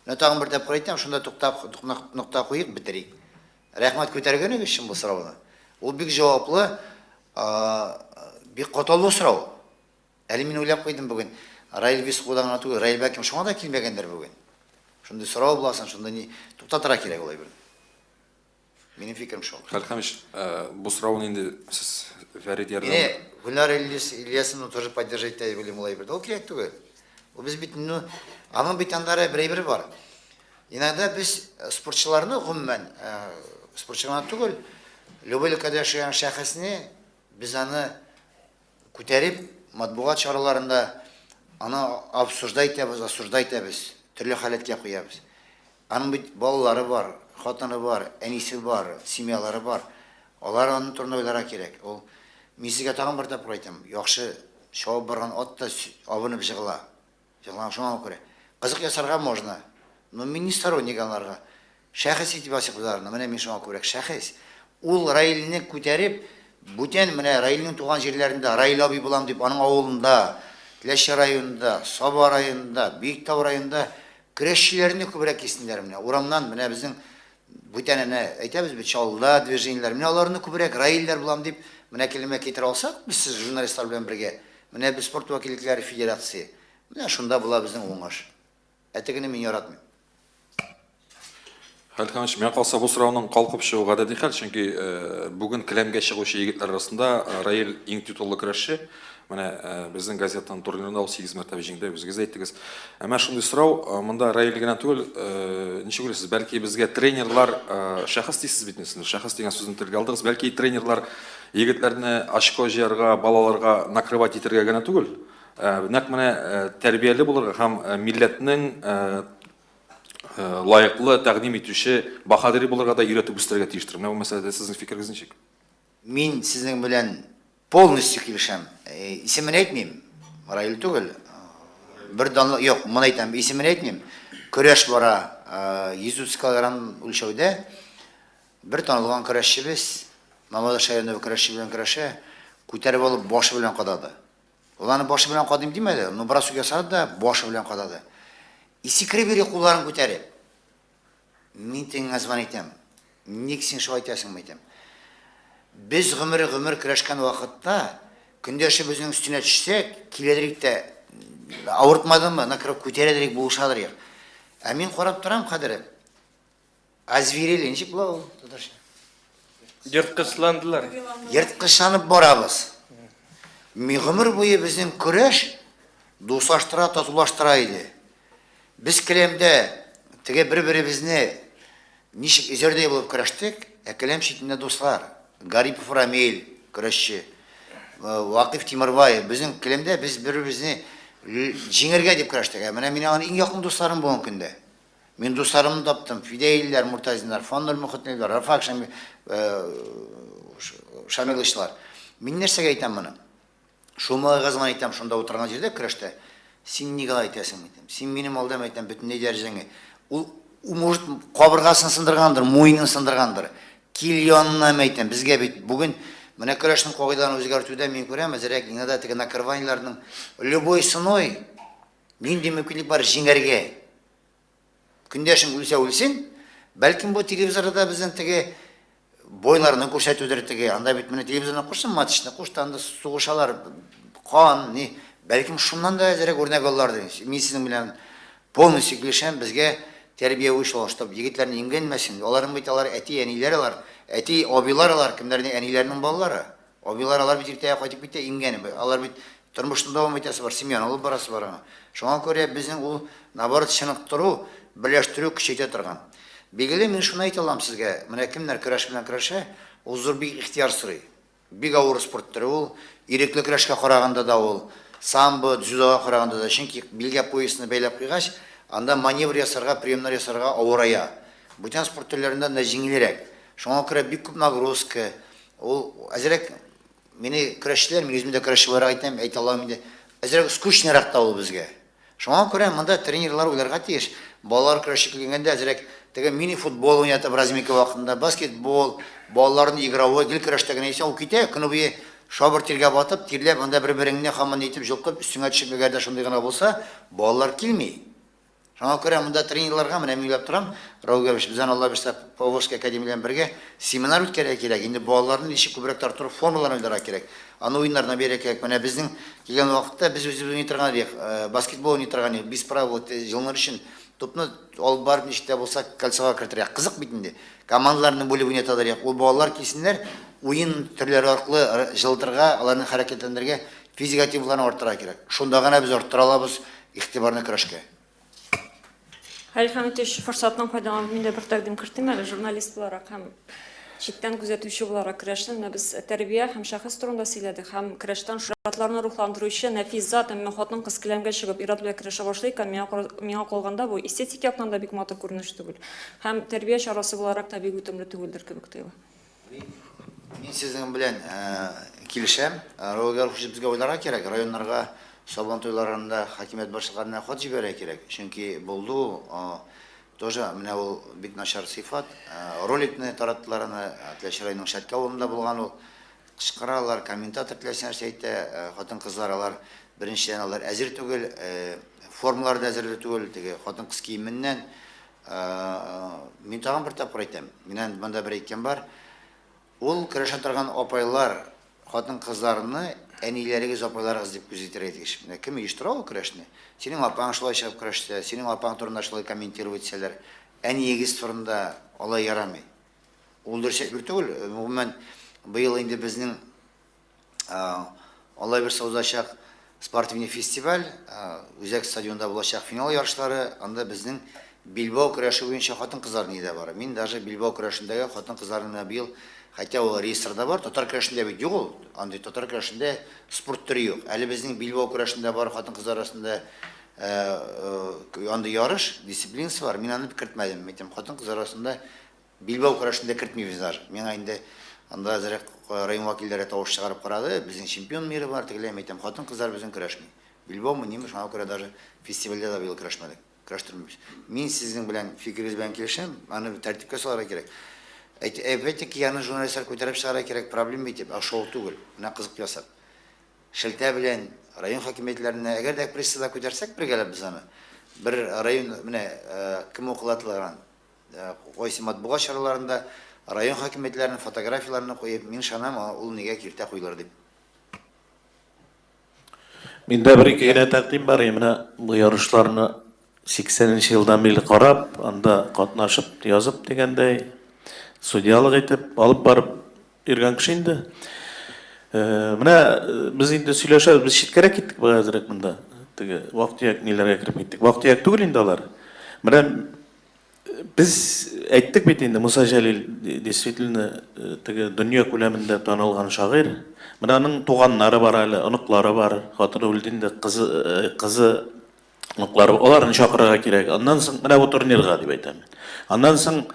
Менә тагын бер тапкыр әйтәм, шунда туктап, нокта куйыйк, бетерик. Рәхмәт күтәргәнегез өчен бу сорауны. Ул бик җаваплы, бик катлаулы сорау. Әле мин уйлап куйдым бүген, Раил Вискудан гына түгел, Раил бәлкем шуңа да килмәгәндер бүген. Шундый сорау буласын, шундый ни, туктатырга кирәк ул әйберне. Минем фикерем шул. Хәлхәмич, бу сорауны инде сез Фәрит ярдәм. Мине Гөлнар Ильяс Ильясовна тоже поддержать итә дип уйлыйм ул әйберне. Ул кирәк түгел. Ул без бит, ну, аның бит аннары бер әйбер бар. Иногда без спортчыларны гомумән, спортчы гына түгел, любой өлкәдә яшәгән шәхесне без аны күтәреп, матбугат чараларында аны обсуждать итәбез, осуждать итәбез, төрле халәткә куябыз. Аның бит балалары бар, хатыны бар, әнисе бар, семьялары бар. Алар аның турында уйларга кирәк. Ул, мин сезгә тагын бер тапкыр әйтәм, яхшы чабып барган ат та абынып җыгыла. Җыгылган шуңа күрә. Кызык ясарга можно. Но мин не сторонник аларга. Шәхес итеп ясыйк без аларны. Менә мин шуңа күрә шәхес. Ул Раилне күтәреп, бүтән менә Раилнең туган җирләрендә, Раил абый булам дип, аның авылында, Теләче районында, Саба районында, Биектау районында көрәшчеләрне күбрәк килсеннәр менә. Урамнан менә безнең бүтән әнә әйтәбез бит, Чаллыда движениеләр. Менә аларны күбрәк Раилләр булам дип, менә кәлимә китерә алсак, без сез журналистлар белән бергә, менә без спорт вәкиллекләре федерация. Менә шунда була безнең уңыш. Ә тегене мин яратмыйм. Хәлит Ханович, миңа калса бу сорауның калкып чыгуы гадәти хәл, чөнки бүген келәмгә чыгучы егетләр арасында Раил иң титуллы көрәшче. Менә безнең газетаның турнирында ул 8 мәртәбә җиңде, үзегез дә әйттегез. Әмма шундый сорау, монда Раил генә түгел, ничек уйлыйсыз, бәлки безгә тренерлар, шәхес дисез бит инде, шәхес дигән сүзне телгә алдыгыз, бәлки тренерлар егетләрне очко җыярга, балаларга накрывать итәргә генә түгел, нәкъ менә тәрбияле булырга һәм милләтнең лаеклы тәкъдим итүче баһадире булырга да өйрәтеп үстерергә тиештер. Менә бу мәсьәләдә сезнең фикерегез ничек? Мин сезнең белән полностью килешәм. Исемен әйтмим, Раил түгел. Бер данлы, юк, моны әйтәм, исемен әйтмим. Көрәш бара 130 килограмм үлчәүдә. Бер танылган көрәшчебез, Мамадыш районы көрәшче белән көрәшә, күтәреп алып башы белән кадады. Ул аны башы белән кадыйм димәде, но бросок ясады да башы белән кадады. И сикереп йөри кулларын күтәреп. Мин тегеңә звонить итәм. Ник син шулай итәсең, әйтәм. Без гомер-гомер көрәшкән вакытта көндәшебезнең өстенә төшсәк, киләдер тә авыртмадымы, накрып күтәрәдер, булышадыр. Ә мин карап торам хәзер. Озверели, ничек була ул татарча? Ерткычландылар. Ерткычланып барабыз. Гомер буе безнең көрәш дуслаштыра, татулаштыра иде. Без келәмдә теге бер-беребезне ничек өзәрдәй булып көрәштек, ә келәм читендә дуслар. Гарипов Рамил, көрәшче, Вакыйф Тимербаев. Безнең келәмдә без бер-беребезне җиңәргә дип көрәштек. Ә менә мин аның иң якын дусларым бүгенге көндә. Мин дусларымны таптым, Фидәилләр, Муртазиннар, Фаннур Мөхетдиновлар, Рафак Шамиловичлар. Мин нәрсәгә әйтәм моны? Шул малайга звонить итәм, шунда утырган җирдә көрәштә. Син нигә алай әйтәсең, әйтәм. Син минем алда, әйтәм, бөтенләй дәрәҗәңә. Ул, может, кабыргасын сындыргандыр, муенын сындыргандыр. Кил янына, әйтәм, безгә бит бүген менә көрәшнең кагыйдәләрен үзгәртүдә мин күрәм, әзрәк иногда теге накрываниеләрнең любой ценой. Нинди мөмкинлек бар җиңәргә? Көндәшең үлсә үлсен, бәлкем бу телевизорда да безнең теге бойларны күрсәтүдер теге. Анда бит менә телевизорны кушсын, матчны куш та, анда сугышалар, кан, ни. Бәлкем шуннан да әзрәк үрнәк алалар дим. Мин сезнең белән полностью килешәм, безгә тәрбияви шулай, чтоб егетләрне имгәнмәсен. Аларның бит алар әти-әниләре алар, әти, абыйлар алар, кемнәрнең әниләренең балалары. Абыйлар алар бит иртәгә кайтып китә, имгәнеп. Алар бит тормышны дәвам итәсе бар, семьяны алып барасы бар аңа. Шуңа күрә безнең ул, наоборот, чыныктыру, берләштерү көчәйтә торган. Билгеле, мин шуны әйтә алам сезгә, менә кемнәр көрәш белән көрәшә, ул зур бик ихтыяр сорый. Бик авыр спорт төре ул, ирекле көрәшкә караганда да ул, самбо, дзюдога караганда да, чөнки билгә поясны бәйләп куйгач, анда маневр ясарга, приемнар ясарга авырая. Бүтән спорт төрләрендә анда җиңелрәк. Шуңа күрә бик күп нагрузка, Ул әзрәк мине көрәшчеләр, мин үзем дә көрәшче буларак әйтәм, әйтә алам инде. Әзрәк скучныйрак та ул безгә. Шуңа күрә монда тренерлар уйларга тиеш. Балалар көрәшче килгәндә әзрәк теге мини-футбол уйнатып разминка вакытында, баскетбол, балаларны игровой, гел көрәштә генә исә ул китә, көне буе шабыр тиргә батып, тирләп, анда бер-береңне һаман итеп җолкып, өстеңә төшеп, әгәр дә шундый гына булса, балалар килми. Шуңа күрә монда тренерларга, менә мин уйлап торам, Раул Габиш, без аны Алла бирсә, Поволжская академия белән бергә семинар үткәрергә кирәк. Инде балаларны ничек күбрәк тартыру формаларын уйларга кирәк. Аны уеннарына бирергә кирәк. Менә безнең килгән вакытта без үзебез уйный торган идек, баскетбол уйный торган идек, без правила җылыныр өчен тупны алып барып ничек тә булса кольцога кертергә. Кызык бит инде. Командаларны бүлеп уйнаталар идек. Ул балалар килсеннәр, уен төрләре аркылы җылытырга, аларны хәрәкәтләндерергә, физик активлыкларын арттырырга кирәк. Шунда гына без арттыра алабыз игътибарны көрәшкә. Хәлил Хәмитович, форсаттан файдаланып, мин дә бер тәкъдим кертим әле, журналист буларак һәм читтән күзәтүче буларак көрәшне менә без тәрбия һәм шәхес турында сөйләдек һәм көрәштән ир-атларны рухландыручы нәфис зат, әмма хатын-кыз келәмгә чыгып ир-ат белән көрәшә башлый икән, миңа миңа калганда бу эстетик яктан да бик матур күренеш түгел һәм тәрбия чарасы буларак та бик үтемле түгелдер кебек тоела. Мин сезнең белән килешәм. Раул Гарифович, безгә уйларга кирәк, районнарга Сабан туйларында хакимият башлыкларына хат җибәрергә кирәк. Чөнки булды ул, тоже менә ул бик начар сыйфат. Роликны тараттылар аны, Теләче районының Шәтке авылында булган ул. Кычкыралар, комментатор теләсә нәрсә әйтә, хатын-кызлар алар беренчедән алар әзер түгел, формалары да әзерле түгел, теге хатын-кыз киеменнән. Мин тагын бер тапкыр әйтәм, миннән монда бер әйткән бар. Ул көрәшә торган апайлар, хатын-кызларны әниләрегез, апайларыгыз дип күз итәргә тиеш. Менә кем оештыра ул көрәшне? Синең апаң шулай чыгып көрәшсә, синең апаң турында шулай комментировать итсәләр, әниегез турында алай ярамый. Ул дөрес әйбер түгел. Гомумән, быел инде безнең Алла бирсә узачак спортивный фестиваль, үзәк стадионда булачак финал ярышлары, анда безнең билбау көрәше буенча хатын-кызлар ни дә бар. Мин даже билбау көрәшендәге хатын-кызларны менә быел, хотя ул реестрда бар, татар көрәшендә бит юк ул, андый татар көрәшендә спорт төре юк. Әле безнең билбау көрәшендә бар хатын-кызлар арасында андый ярыш, дисциплинасы бар, мин аны кертмәдем. Әйтәм, хатын-кызлар арасында Билбау көрәшен дә кертмибез даже. Миңа инде анда әзрәк район вәкилләре тавыш чыгарып карады. Безнең чемпион мире бар, тегеләй әйтәм, хатын-кызлар безнең көрәшми. Билбаумы, ниме, шуңа күрә даже фестивальдә дә быел көрәшмәдек. Көрәштермибез. Мин сезнең белән фикерегез белән килешәм, аны тәртипкә салырга кирәк. Әйт, опять-таки, аны журналистлар күтәреп чыгарырга кирәк, проблема итеп, ә шоу түгел. Менә кызык ясап. Шелтә белән район хакимиятләренә, әгәр дә прессада күтәрсәк бергәләп без аны, бер район, менә кем укылатылган, Кайсы матбугат чараларында район хакимиятләренең фотографияләрен куеп, мин ышанам, ул нигә киртә куелыр дип. Миндә бер-ике генә тәкъдим бар. Менә бу ярышларны 80 нче елдан бирле карап, анда катнашып, язып дигәндәй, судьялык итеп, алып барып йөргән кеше инде. Менә без инде сөйләшәбез, без читкәрәк киттек бугай әзрәк монда. Теге вак-төяк ниләргә кереп киттек. Вак-төяк түгел инде алар. Менә Без әйттек бит инде, Муса Җәлил действительно теге дөнья күләмендә танылган шагыйрь. Менә аның туганнары бар әле, оныклары бар. Хатыны үлде инде, кызы, кызы, оныклары. Аларны чакырырга кирәк. Аннан соң менә бу турнирга дип әйтәм мин. Аннан соң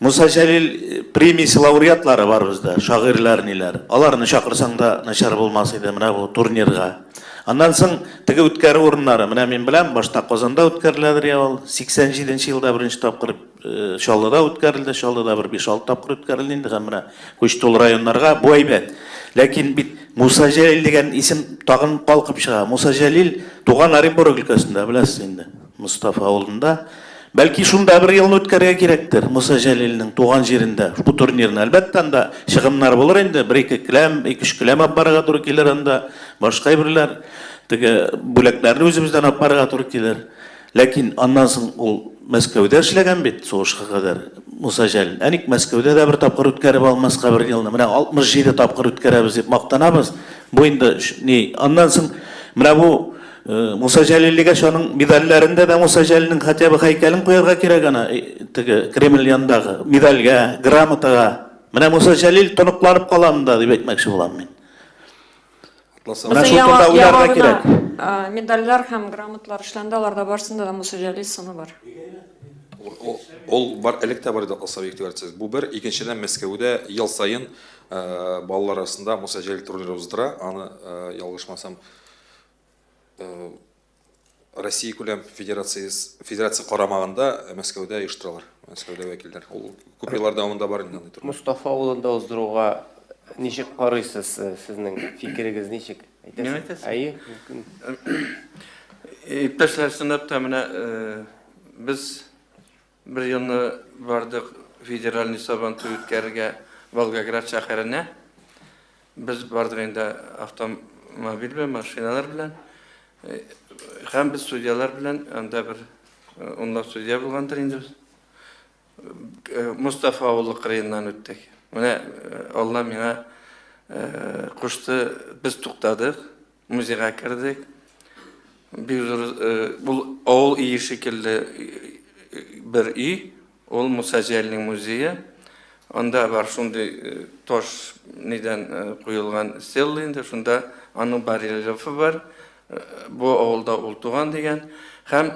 Муса Җәлил премиясе лауреатлары бар бездә, шагыйрьләр, ниләр. Аларны чакырсаң да начар булмас иде менә бу турнирга. Аннан соң теге үткәрү урыннары, менә мин беләм, башта Казанда үткәреләдер я ул, 87 нче елда беренче тапкыр Чаллыда үткәрелде, Чаллыда бер 5-6 тапкыр үткәрелде инде һәм менә күчте ул районнарга, бу әйбәт. Ләкин бит Муса Җәлил дигән исем тагын калкып чыга. Муса Җәлил туган Оренбург өлкәсендә, беләсез инде, Мостафа авылында. Бәлки шунда бер елны үткәрергә кирәктер, Муса Җәлилнең туган җирендә бу турнирны. Әлбәттә, анда чыгымнар булыр инде, бер-ике келәм, ике-өч келәм алып барырга туры килер анда, башка әйберләр, теге бүләкләрне үзебездән алып барырга туры килер. Ләкин аннан соң ул Мәскәүдә эшләгән бит, сугышка кадәр, Муса Җәлил. Ә ник Мәскәүдә дә бер тапкыр үткәреп алмаска бер елны? Менә 67 тапкыр үткәрәбез дип мактанабыз. Бу инде ни? Аннан соң менә бу Муса Җәлил дигәч, аның медальләрендә дә Муса Җәлилнең хотя бы һәйкәлен куярга кирәк ана, теге Кремль янындагы медальгә, грамотага. Менә Муса Җәлил тоныкланып кала монда дип әйтмәкче булам мин. Менә шул турыда уйларга кирәк. Медальләр һәм грамоталар эшләнде, аларда барысында да Муса Җәлил сыны бар. Ул бар, элек тә бар иде, Атлас абый, игътибар итсәгез. Бу бер, икенчедән, Мәскәүдә ел саен балалар арасында Муса Җәлил турниры уздыра. Аны, ялгышмасам, Россия күләм федерациясе федерация карамагында Мәскәүдә оештыралар. Мәскәүдә вәкилләр. Ул күп еллар дәвамында бар инде андый турнир. Мостафа авылында уздыруга ничек карыйсыз? Сезнең фикерегез ничек? Әйтәсез? Әйе, мөмкин. Иптәшләр, чынлап та менә без бер елны бардык федеральный Сабантуй үткәрергә Волгоград шәһәренә. Без бардык инде автомобиль белән, машиналар белән. Һәм без судьялар белән, анда бер унлап судья булгандыр инде без. Мостафа авылы кырыеннан үттек. Менә Алла миңа кушты, без туктадык, музейга кердек. Бик зур, бу авыл өе шикелле бер өй. Ул Муса Җәлилнең музее. Анда бар шундый таш нидән куелган стела инде, шунда аның барельефы бар. Бу авылда ул туган дигән. Һәм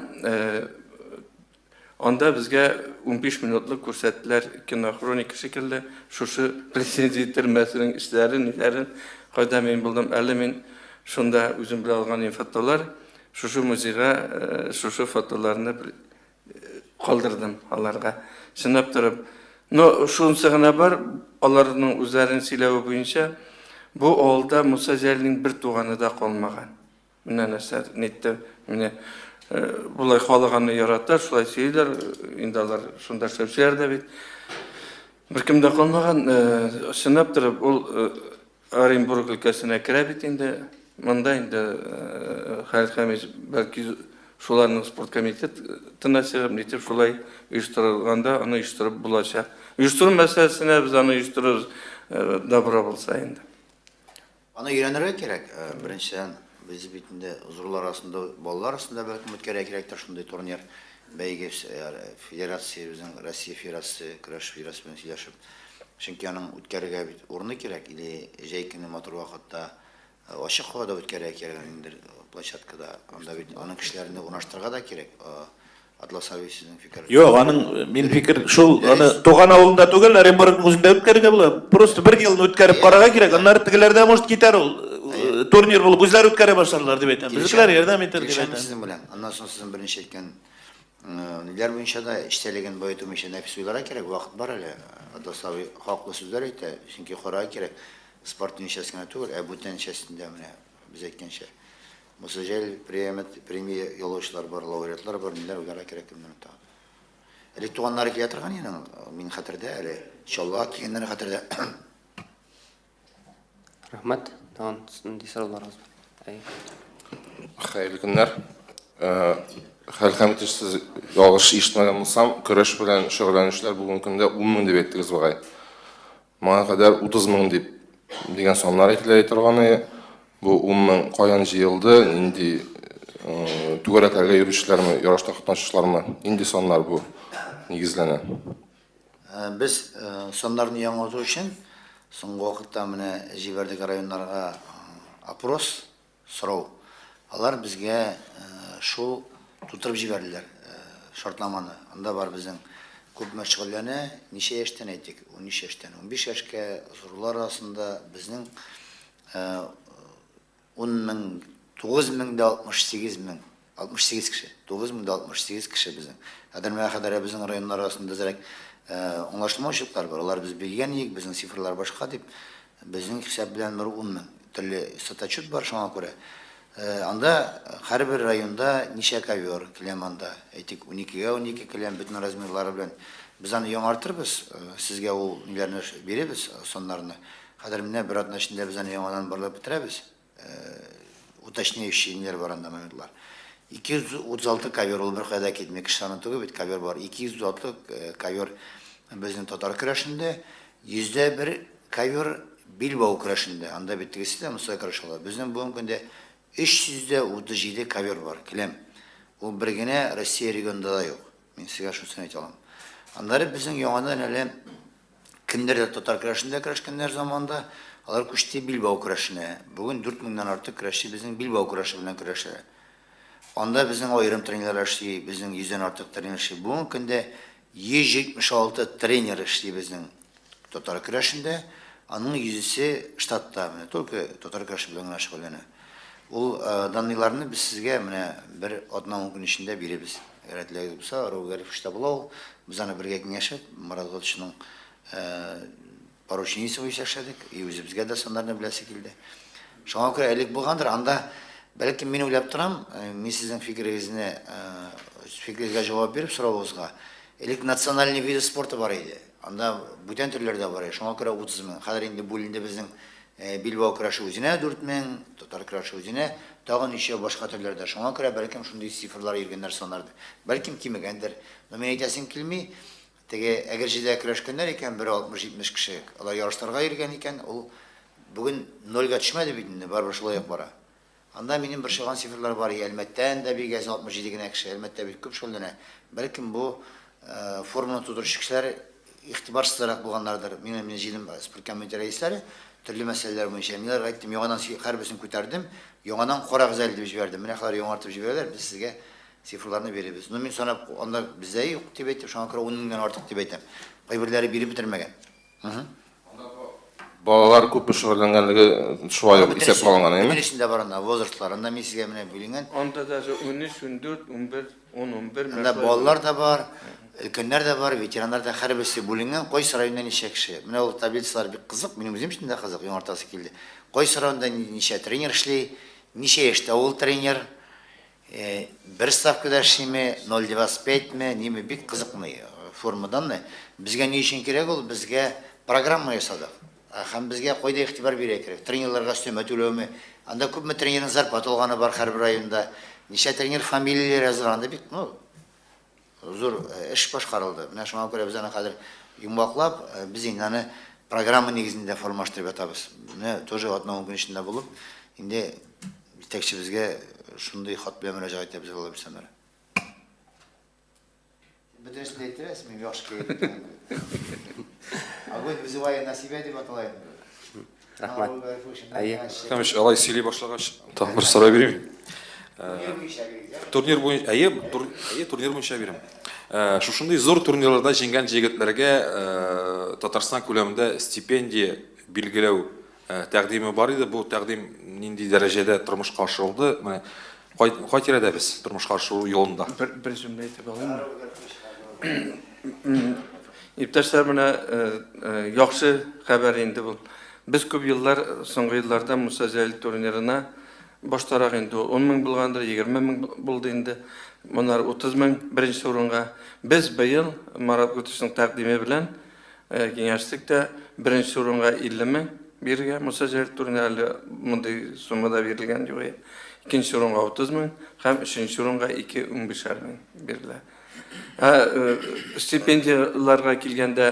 анда безгә 15 минутлык күрсәттеләр кинохроника шикелле, шушы претензия төрмәсенең эшләрен, ниләрен, кайда мин булдым. Әле мин шунда үзем белән алган фотолар, шушы музейга шушы фотоларны калдырдым аларга. Чынлап торып. Но шунысы гына бар, аларның үзләренең сөйләве буенча, бу авылда Муса Җәлилнең бер туганы да калмаган. Менә нәрсә нитте. Менә болай халык аны ярата, шулай сөйлиләр. Инде алар шунда эшләүчеләр дә бит. Беркем дә калмаган. Чынлап торып, ул Оренбург өлкәсенә керә бит инде. Монда инде Халит Хәмитович бәлки шуларның спорт комитетына чыгып, нитеп шулай оештырылганда аны оештырып булачак. Оештыру мәсьәләсенә без аны оештырырбыз, добро булса инде. Аны өйрәнергә кирәк. Беренчедән, без бит инде зурлар арасында, балалар арасында бәлкем үткәрергә кирәктер шундый турнир, бәйге, федерация, безнең Россия федерация, көрәш федерациясе белән сөйләшеп. Чөнки аның үткәрергә бит урыны кирәк, или җәй көне матур вакытта ачык һавада үткәрергә кирәк аны ниндидер площадкада. Анда бит аның кешеләрне урнаштырырга да кирәк. Атлас абый, сезнең фикер? Юк, аның мин фикер шул, аны туган авылында түгел, Оренбургның үзендә үткәрергә була. Просто бер елны үткәреп карарга кирәк, аннары тегеләрдә может китәр ул турнир булып үзләре үткәрә башларлар дип әйтәм. Безнекеләр ярдәм итәр дип Килешәм әйтәм. сезнең белән. Аннан соң сезнең беренче әйткән Ниләр буенча да эчтәлеген баету буенча нәфис уйларга кирәк, вакыт бар әле. Атлас абый хаклы сүзләр әйтә, чөнки карарга кирәк, спорт ничәсе генә түгел, ә бүтән частендә менә без әйткәнчә. Муса Җәлил премия яулаучылар бар, лауреатлар бар, ниләр уйларга кирәк кемнәр тагын. Элек туганнары килә торган иде аның, мин хәтердә әле, Чаллыга килгәннәре хәтердә. Рәхмәт. Тагын нинди сорауларыгыз бар? Әйе. Хәерле көннәр. Хәлил Хәмитович, сез ялгыш ишетмәгән булсам, көрәш белән шөгыльләнүчеләр бүгенге көндә 10 мең дип әйттегез бугай. Моңа кадәр 30 мең дип дигән саннар әйтелә торган иде. Бу 10 мең каян җыелды, нинди түгәрәкләргә йөрүчеләрме, ярышта катнашучылармы, нинди саннар бу нигезләнә? Без саннарны яңарту өчен соңгы вакытта менә җибәрдек районнарга опрос, сорау. Алар безгә шул тутырып җибәрделәр шартнаманы. Анда бар безнең күпме шөгыльләнә, ничә яшьтән әйтик, 13 яшьтән 15 яшькә зурлар арасында безнең 10 мең 9068 мең, 68 кеше, 9068 кеше безнең. Хәзер менә хәзер безнең районнар арасында әзрәк аңлашылмаучылыклар бар. Алар без белгән идек, безнең цифрлар башка дип. Безнең хисап белән бер 10 мең. Төрле статотчет бар шуңа күрә. Анда һәрбер районда ничә ковер, келәм анда. Әйтик, уникегә унике келәм, бөтен размерлары белән. Без аны яңартырбыз, сезгә ул ниләрне бирербез, саннарны. Хәзер менә бер атна эчендә без аны яңадан барлап бетерәбез. Уточняющий ниләр бар анда моментлар. 236 ковер, ул беркая да китми, кеше саны түгел бит, ковер бар. 236 ковер безнең татар көрәшендә, 101 ковер билбау көрәшендә. Анда бит тегесе дә, монысы да көрәш ала. Безнең бүгенге көндә 337 ковер бар, келәм. Ул бер генә Россия регионында да юк. Мин сезгә шунысын әйтә алам. Аннары безнең яңадан әле кемнәр дә татар көрәшендә көрәшкәннәр заманында, алар күчте билбау көрәшенә. Бүген 4000 нән артык көрәшче безнең билбау көрәше белән көрәшә. Анда безнең аерым тренерлар эшли, безнең 100 дән артык тренер эшли. Бүгенге көндә 176 тренер эшли безнең татар көрәшендә. Аның йөзесе штатта, менә только татар көрәше белән генә шөгыльләнә. Ул данныйларны без сезгә менә бер атна-ун көн эчендә биребез. Әгәр теләгегез булса, Рауил Гарифович та була ул. Без аны бергә киңәшеп, Марат Гатышның поручениесе буенча эшләдек. И үзебезгә дә саннарны беләсе килде. Шуңа күрә элек булгандыр, анда бәлкем мин уйлап торам, мин сезнең фикерегезне, фикерегезгә җавап биреп соравыгызга, элек национальный виды спорта бар иде. Анда бүтән төрләр дә бар иде. Шуңа күрә 30 мең. Хәзер инде бүленде безнең билбау көрәше үзенә 4 мең, татар көрәше үзенә, тагын ничә башка төрләр дә. Шуңа күрә бәлкем шундый цифрлар йөргәннәр саннар. Бәлкем кимегәндер. Но мин әйтәсем килми, Теге Әгерҗедә көрәшкәннәр икән, бер 60-70 кеше, алар ярышларга йөргән икән, ул бүген нольгә төшмәде бит инде, барыбер шулай ук бара. Анда минем борчыган цифрлар бар, и Әлмәттән дә бик әз, 67 генә кеше, Әлмәттә бик күп шөгыльләнә. Бәлкем бу форманы тудыручы кешеләр игътибарсызрак булганнардыр. Мин менә җыйдым спорткомитет рәисләре, төрле мәсьәләләр буенча. Мин аларга әйттем, яңадан һәрберсен күтәрдем, яңадан карагыз әле дип җибәрдем. Менә алар яңартып җибәрәләр, без сезгә Цифрларны бирәбез. Ну, мин санап, анда бездә юк дип әйтәм, шуңа күрә 10 меңнән артык дип әйтәм. Кайберләре биреп бетермәгән. Балалар күпме шөгыльләнгәнлеге шулай ук исәпкә алынган, әйеме? Бөтенесендә бар анда возрастлар. Анда мин сезгә менә бүленгән. Анда даже 13, 14, 11, 10, 11. Анда балалар да бар, өлкәннәр дә бар, ветераннар да, һәрберсе бүленгән, кайсы районда ничә кеше. Менә ул таблицалар бик кызык, минем үзем өчен дә кызык, яңартасы килде. Кайсы районда ничә тренер эшли, ничә яшьтә ул тренер, Бер ставкада эшлиме, 0,25 ме, ниме, бик кызыкмый форма данные. Безгә ни өчен кирәк ул? Безгә программа ясадык. Һәм безгә кайда игътибар бирергә кирәк? Тренерларга өстәмә түләүме? Анда күпме тренерның зарплата алганы бар һәрбер районда? Ничә тренер фамилияләре язылган? Анда бик, ну, Зур эш башкарылды. Менә шуңа күрә без аны хәзер йомгаклап, без инде аны программа нигезендә формалаштырып ятабыз. Менә тоже атна-ун көн эчендә булып, инде җитәкчебезгә шундый хат белән мөрәҗәгать итәбез, Алла бирсә, аннары. Бөтенесен дә әйттерәсез, мин яхшы кәеф. Огонь вызывая на себя дип атала инде. Рәхмәт. Әйе. Хәмиш, алай сөйли башлагач, тагын бер сорау бирим. Турнир буенча, әйе, әйе, турнир буенча бирәм. Шушындый зур турнирларда җиңгән җегетләргә Татарстан күләмендә стипендия билгеләү тәкъдиме бар иде. Бу тәкъдим нинди дәрәҗәдә тормышка ашырылды? Менә кай, кай тирәдә без тормышка ашыру юлында? Бер, бер җөмлә әйтеп алыйммы? Иптәшләр, менә яхшы хәбәр инде бу. Без күп еллар, соңгы елларда Муса Җәлил турнирына баштарак инде ул 10 мең булгандыр, 20 мең булды инде. Моннары 30 мең беренче урынга. Без быел Марат Гутышның тәкъдиме белән киңәштек тә, беренче урынга 50 мең бирергә. Муса Җәлил турниры әле мондый суммада бирелгән юк. Икенче урынга 30 мең һәм өченче урынга 2,15 мең бирелә. Ә стипендияләргә килгәндә,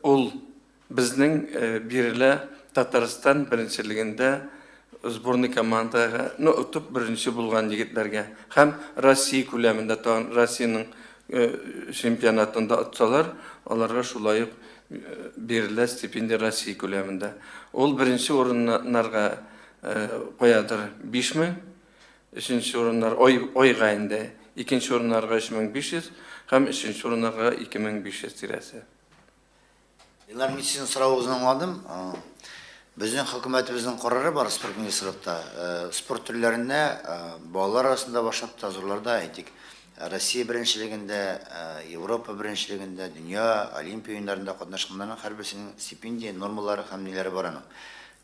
ул безнең бирелә Татарстан беренчелегендә сборный командага, ну, отып беренче булган егетләргә һәм Россия күләмендә тагын Россиянең чемпионатында отсалар, аларга шулай ук бирелә стипендия Россия күләмендә. Ул беренче урыннарга куядыр 5000, Өченче урыннар ай, айга инде. Икенче урыннарга 3500 һәм өченче урыннарга 2500 тирәсе. Илнар, мин сезнең соравыгызны аңладым. Безнең хөкүмәтебезнең карары бар спорт министрлыкта. Спорт төрләренә балалар арасында башлап та, зурларда, әйтик, Россия беренчелегендә, Европа беренчелегендә, дөнья, Олимпия уеннарында катнашканнарның һәрберсенең стипендия нормалары һәм ниләре бар аның.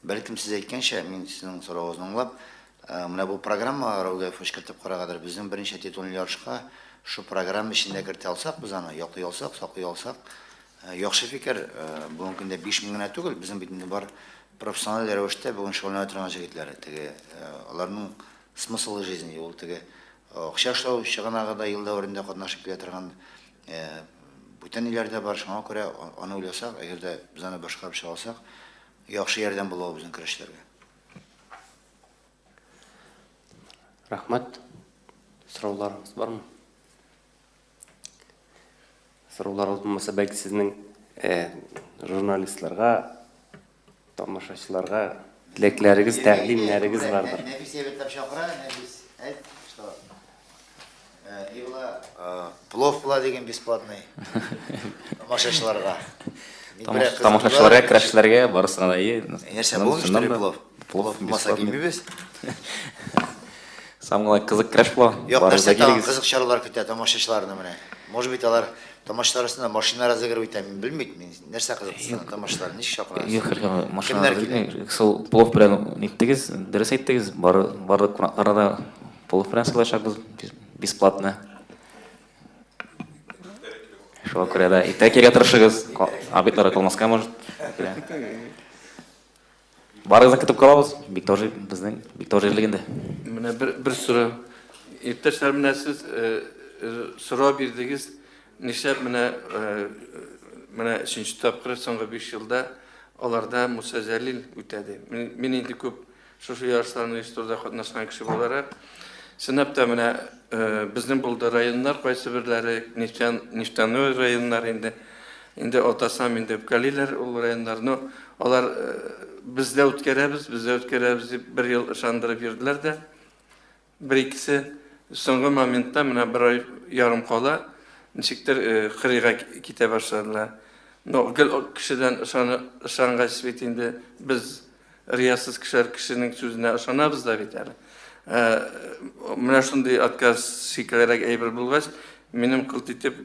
Бәлкем сез әйткәнчә, мин сезнең соравыгызны аңлап, менә бу программага Рауль Гафурович кертеп карагадыр, безнең берничә титулны ярышка шул программа эчендә кертә алсак, без аны яклый алсак, саклый алсак, яхшы фикер. Бүгенге көндә 5000 генә түгел, безнең бит инде бар профессиональ рәвештә бүген шөгыльләнә торган җегетләр. Теге аларның смысл жизни, ул теге акча эшләү чыганагы да ел дәверендә катнашып килә торган бүтән ниләр дә бар. Шуңа күрә аны уйласак, әгәр дә без аны башкарып чыга алсак, яхшы ярдәм була ул безнең көрәшчеләргә. Рәхмәт. Сорауларыгыз бармы? Сорауларыгыз булмаса, бәлки сезнең журналистларга, тамашачыларга теләкләрегез, тәкъдимнәрегез бардыр. Нәфис әйбәтләп чакыра, Нәфис, әйт, что и була, плов була дигән бесплатный тамашачыларга. Тамашачыларга, көрәшчеләргә барысына да ие. Нәрсә бу, что ли, плов? Плов булмаса килмибез. Самый кызык көрәш була. Юк, нәрсә тагын кызык чаралар көтә тамашачыларны менә. Может быть, алар тамашачылар арасында машина разыгрывать итә, мин белмим, мин нәрсә кызык тамашачылар ничек чакырасыз? Юк, машина килә? Шул плов белән ниттегез, дөрес әйттегез, барлык кунакларны да плов белән сыйлачакбыз бесплатно. Шуңа күрә дә иртә килергә тырышыгыз, обедлар калмаска может. Барыгызны көтеп калабыз. Биктау безнең Биктау җирлегендә. Менә бер бер сорау. Иптәшләр, менә сез сорау бирдегез, нишләп менә менә өченче тапкыр соңгы 5 елда аларда Муса Җәлил үтә дип. Мин инде күп шушы ярышларны оештыруда катнашкан кеше буларак, чынлап та менә безнең булды районнар кайсы берләре нефтяной районнар инде. Инде атасам инде үпкәлиләр ул районнар. Но алар бездә үткәрәбез, бездә үткәрәбез дип бер ел ышандырып йөрделәр дә. Бер икесе соңгы моментта менә бер ай ярым кала ничектер кырыйга китә башладылар. Но гел кешедән ышангач бит инде без риясыз кешеләр кешенең сүзенә ышанабыз да бит әле. Менә шундый отказ шикеллерәк әйбер булгач, минем кылт итеп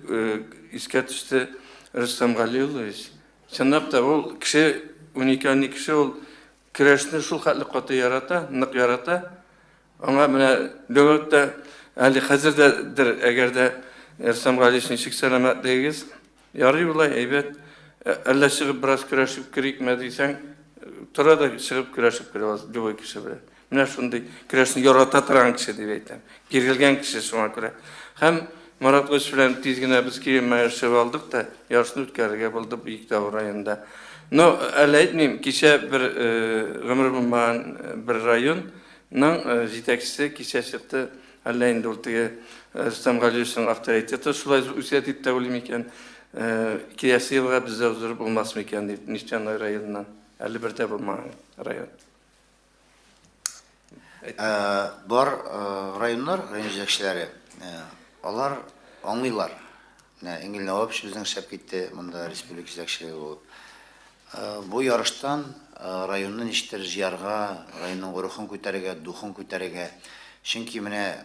искә төште Рөстәм Галиуллович. Чынлап та ул кеше, уникальный кеше, ул көрәшне шул хәтле каты ярата, нык ярата. Аңа менә дәүләт тә әле хәзер дә әгәр дә Рөстәм Галиевич ничек сәламәтлегегез, ярый болай, әйбәт. Әллә чыгып бераз көрәшеп керикме дисәң, тора да чыгып көрәшеп керә аласың любой кеше белән. Менә шундый көрәшне ярата торган кеше дип әйтәм. Бирелгән кеше шуңа күрә. Һәм Марат Гыш белән тиз генә без киңәшеп алдык та, ярышны үткәрергә булдык Биектау районында. Но әле әйтмим, кичә бер гомер булмаган бер районның җитәкчесе кичә чыкты. Әллә инде ул теге Рөстәм Галиевичның авторитеты шулай үсә дип тә уйлыйм икән. Киләсе елга бездә уздырып булмас микән дип, Нефтяной районыннан. Әле бер дә булмаган район. Бар районнар, район җитәкчеләре, алар аңлыйлар. Менә Энгель Навапович безнең эшләп китте монда республика җитәкчелеге булып. Бу ярыштан районны ничектер җыярга, районның рухын күтәрергә, духын күтәрергә. Чөнки менә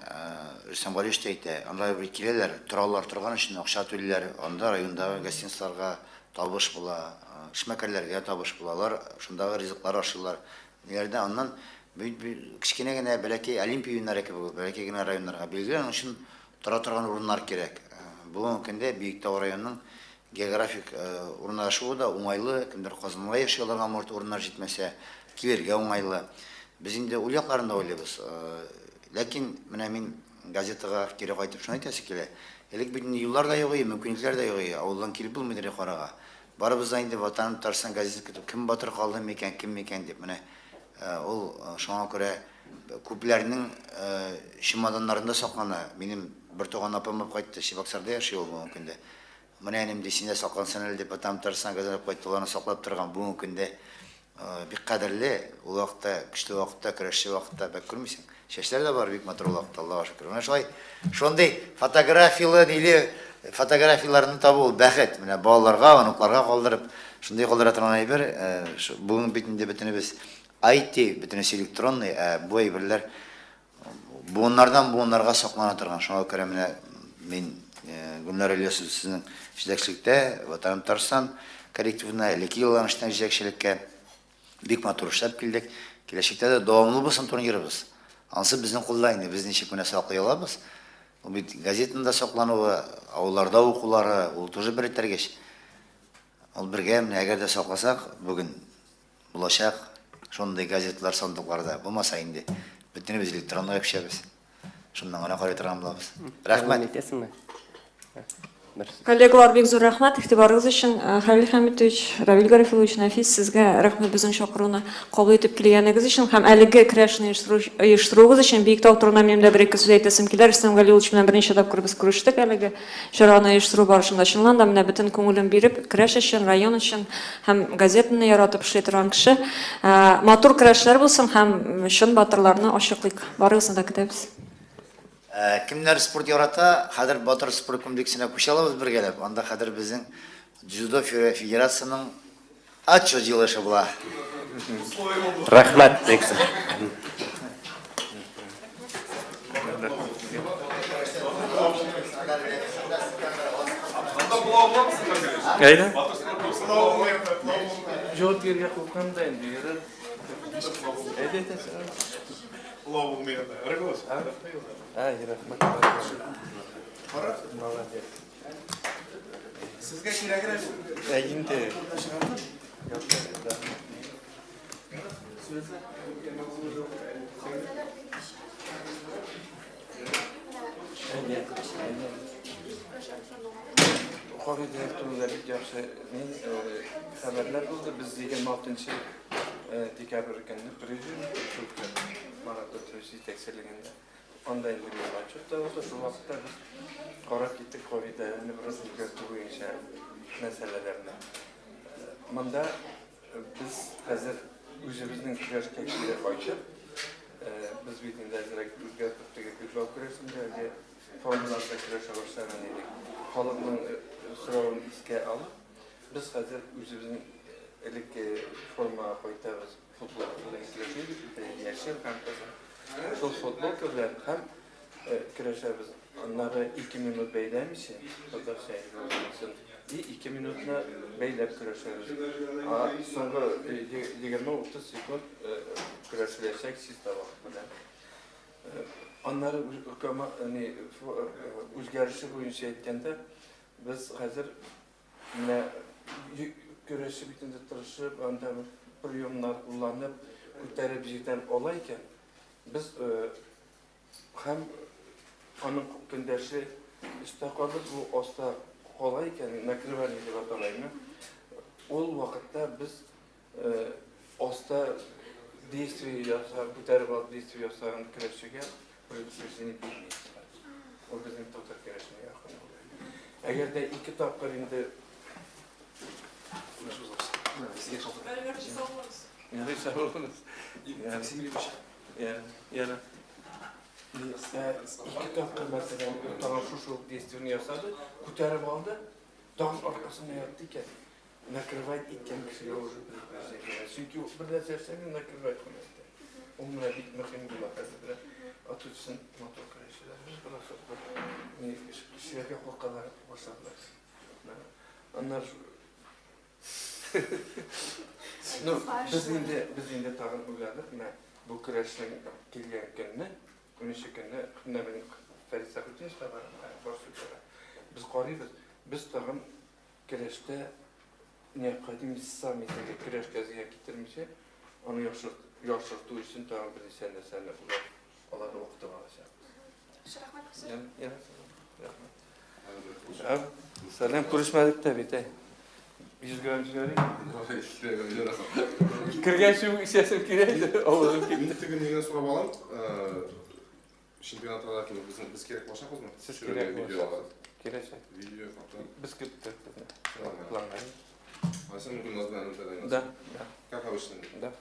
Рөстәм Галиевич та әйтә, анда бит киләләр, торалар, торган өчен акча түлиләр, анда райондагы гостиницаларга табыш була, эшмәкәрләргә табыш була, алар шундагы ризыклар ашыйлар. Ниләрдә аннан кечкенә генә бәләкәй Олимпия уеннары кебек, бәләкәй генә районнарга билгеле, аның өчен тора торган урыннар кирәк. Бүгенге көндә Биектау районының географик урнашуы да уңайлы, кемдер Казанга яши, аларга может урыннар җитмәсә, килергә уңайлы. Без инде ул якларын да уйлыйбыз. Ләкин менә мин газетага кире кайтып шуны әйтәсе килә. Элек бит инде юллар да юк иде, мөмкинлекләр дә юк иде, авылдан килеп булмыйдыр Юкарыга. Барыбыз да инде Ватаным Татарстан газетасын көтеп, кем батыр калды микән, кем микән дип. Менә ул шуңа күрә күпләрнең чемоданнарында саклана. Минем бертуган апам алып кайтты, Чебоксарда яши ул бүгенге көндә. Менә энем ди, син дә саклансын әле дип, Ватаным Татарстан газетасын алып кайтты, ул аны саклап торган. Бүгенге көндә бик кадерле, ул вакытта, көчле вакытта, көрәшче вакытта бәк күрмисең. Чәчләр дә бар бик матур ул вакытта, Аллага шөкер. Менә шулай, шундый фотографияле, ниле Фотографияләрне табу ул бәхет. Менә балаларга, оныкларга калдырып, шундый калдыра торган әйбер. Бүген бит инде бөтенебез IT, бөтенесе электронный, ә бу әйберләр буыннардан буыннарга саклана торган. Шуңа күрә менә мин Гөлнара Ильясовна сезнең җитәкчелектә, Ватаным Татарстан коллективына, элекке елларның җитәкчелеккә Бик матур эшләп килдек. Киләчәктә дә дәвамлы булсын турнирыбыз. Анысы безнең кулда инде, без ничек менә саклый алабыз. Ул бит газетаның да саклануы, авылларда укулары, ул тоже бер этәргеч. Ул бергә менә әгәр дә сакласак, бүген булачак шундый газеталар сандыкларда. Булмаса инде бөтенебез электронныйга күчәбез. Шуннан гына карый торган булабыз. Рәхмәт. Әйтәсеңме? Бер сүз. Коллегалар, бик зур рәхмәт игътибарыгыз өчен. Хәлил Хәмитович, Равил Гарифуллович, Нәфис, сезгә рәхмәт безнең чакыруны кабул итеп килгәнегез өчен һәм әлеге көрәшне оештыруыгыз өчен. Биектау турында минем дә бер-ике сүз әйтәсем килә. Рөстәм Галиуллович белән берничә тапкыр без күрештек әлеге чараны оештыру барышында. Чыннан да, менә бөтен күңелен биреп, көрәш өчен, район өчен һәм газетаны яратып эшли торган кеше. Матур көрәшләр булсын һәм чын батырларны ачыклыйк. Барыгызны да көтәбез. Кемнәр спорт ярата, хәзер Батыр спорт комплексына күчә алабыз бергәләп. Анда хәзер безнең дзюдо федерацияның отчет җыелышы була. Рәхмәт, бик зур. Әйдә. Җавап бирергә куркам да инде, ярар. Әйдә, әйдә. Пылау булмаганда. Рәхмәт. Ай, рәхмәт. Молодец. Сезгә кирәгрәк. Ә инде. Кагыйдәләр турында бик яхшы мин хәбәрләр булды. Без 26 декабрь көнне президиум шул Марат Петрович җитәкчелегендә. Анда инде мин отчет та булды. Шул вакытта без карап киттек кагыйдәләрне бераз үзгәртү буенча мәсьәләләрне. Монда без хәзер үзебезнең көрәшкә кире кайтып, без бит инде әзрәк үзгәртеп теге билбау көрәшендәге формаларда көрәшә башлаган идек. Халыкның соравын искә алып, без хәзер үзебезнең элекке формага кайтабыз. Футболка белән көрәшәбез, яшел һәм кызыл. Шул футболка белән һәм көрәшәбез. Аннары 2 минут бәйләмичә, татарча әйтеп и 2 минутны бәйләп көрәшәбез. А соңгы 20-30 секунд көрәшеләчәк чиста вакыт белән. Аннары үзгәреше буенча әйткәндә, без хәзер менә көрәшче бит инде тырышып, анда приемнар кулланып, күтәреп җирдән ала икән, без һәм аның көндәше өстә калып, бу аста кала икән, накрывание дип атала инде. Ул вакытта без Оста действие ясап, күтәреп алып действие ясаган көрәшчегә предупреждение бирмибез. Ул безнең татар көрәшенә якын була. Әгәр дә ике тапкыр инде Ике тапкыр мәсәлән, тагын шушы ук действиене ясады, күтәреп алды, тагын аркасына ятты икән. Накрывать иткән кешегә уже предупреждение. Чөнки ул бер нәрсә эшләми, накрывать кына итә. Ул менә бик мөһим була хәзер менә. Атучысын матур көрәшчеләр. Без бераз ни кешеләргә куркалар башладылар. Аннары Ну, без инде без инде тагын уйладык, менә бу көрәшнең килгән көнне, унынчы көнне, менә мин Фәрит Сәхүтдиновка барам, Барсукага. Без карыйбыз, без тагын Көрәштә необходимость сами теге көрәшкә зыян китермичә, аны яхшырту өчен тагын берничә нәрсәне уйлап, аларны укытып алачакбыз. Рәхмәт. Рәхмәт. Сәлам, күрешмәдек тә бит, әй. 100 грамм җибәрик. Кергәнче үк эчәсем килә иде, авызым кипте. Мин теге нигә сорап алам, Чемпионатка да килеп без, без кирәк булачакбызмы? Сез кирәк булачаксыз. Кирәчәк. Видео, фото. Без көттек сезне. Планга. Алайса мөмкин наз белән элемтәдә. Да, да. Как обычно. Да.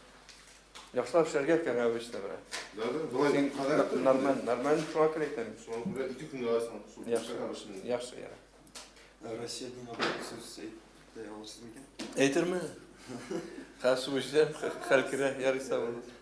Яхшылап эшләргә как обычно, брат. Да, да. Болай кадәр. Нормально, нормально шуңа күрә әйтәм. Шуңа күрә ике көнгә алайсың. Яхшы, яхшы, яра. Россия дненә бер сүз әйтә алырсыз микән? Әйтермен. Хәл су эчсәм, хәл керә, ярыйса булыр.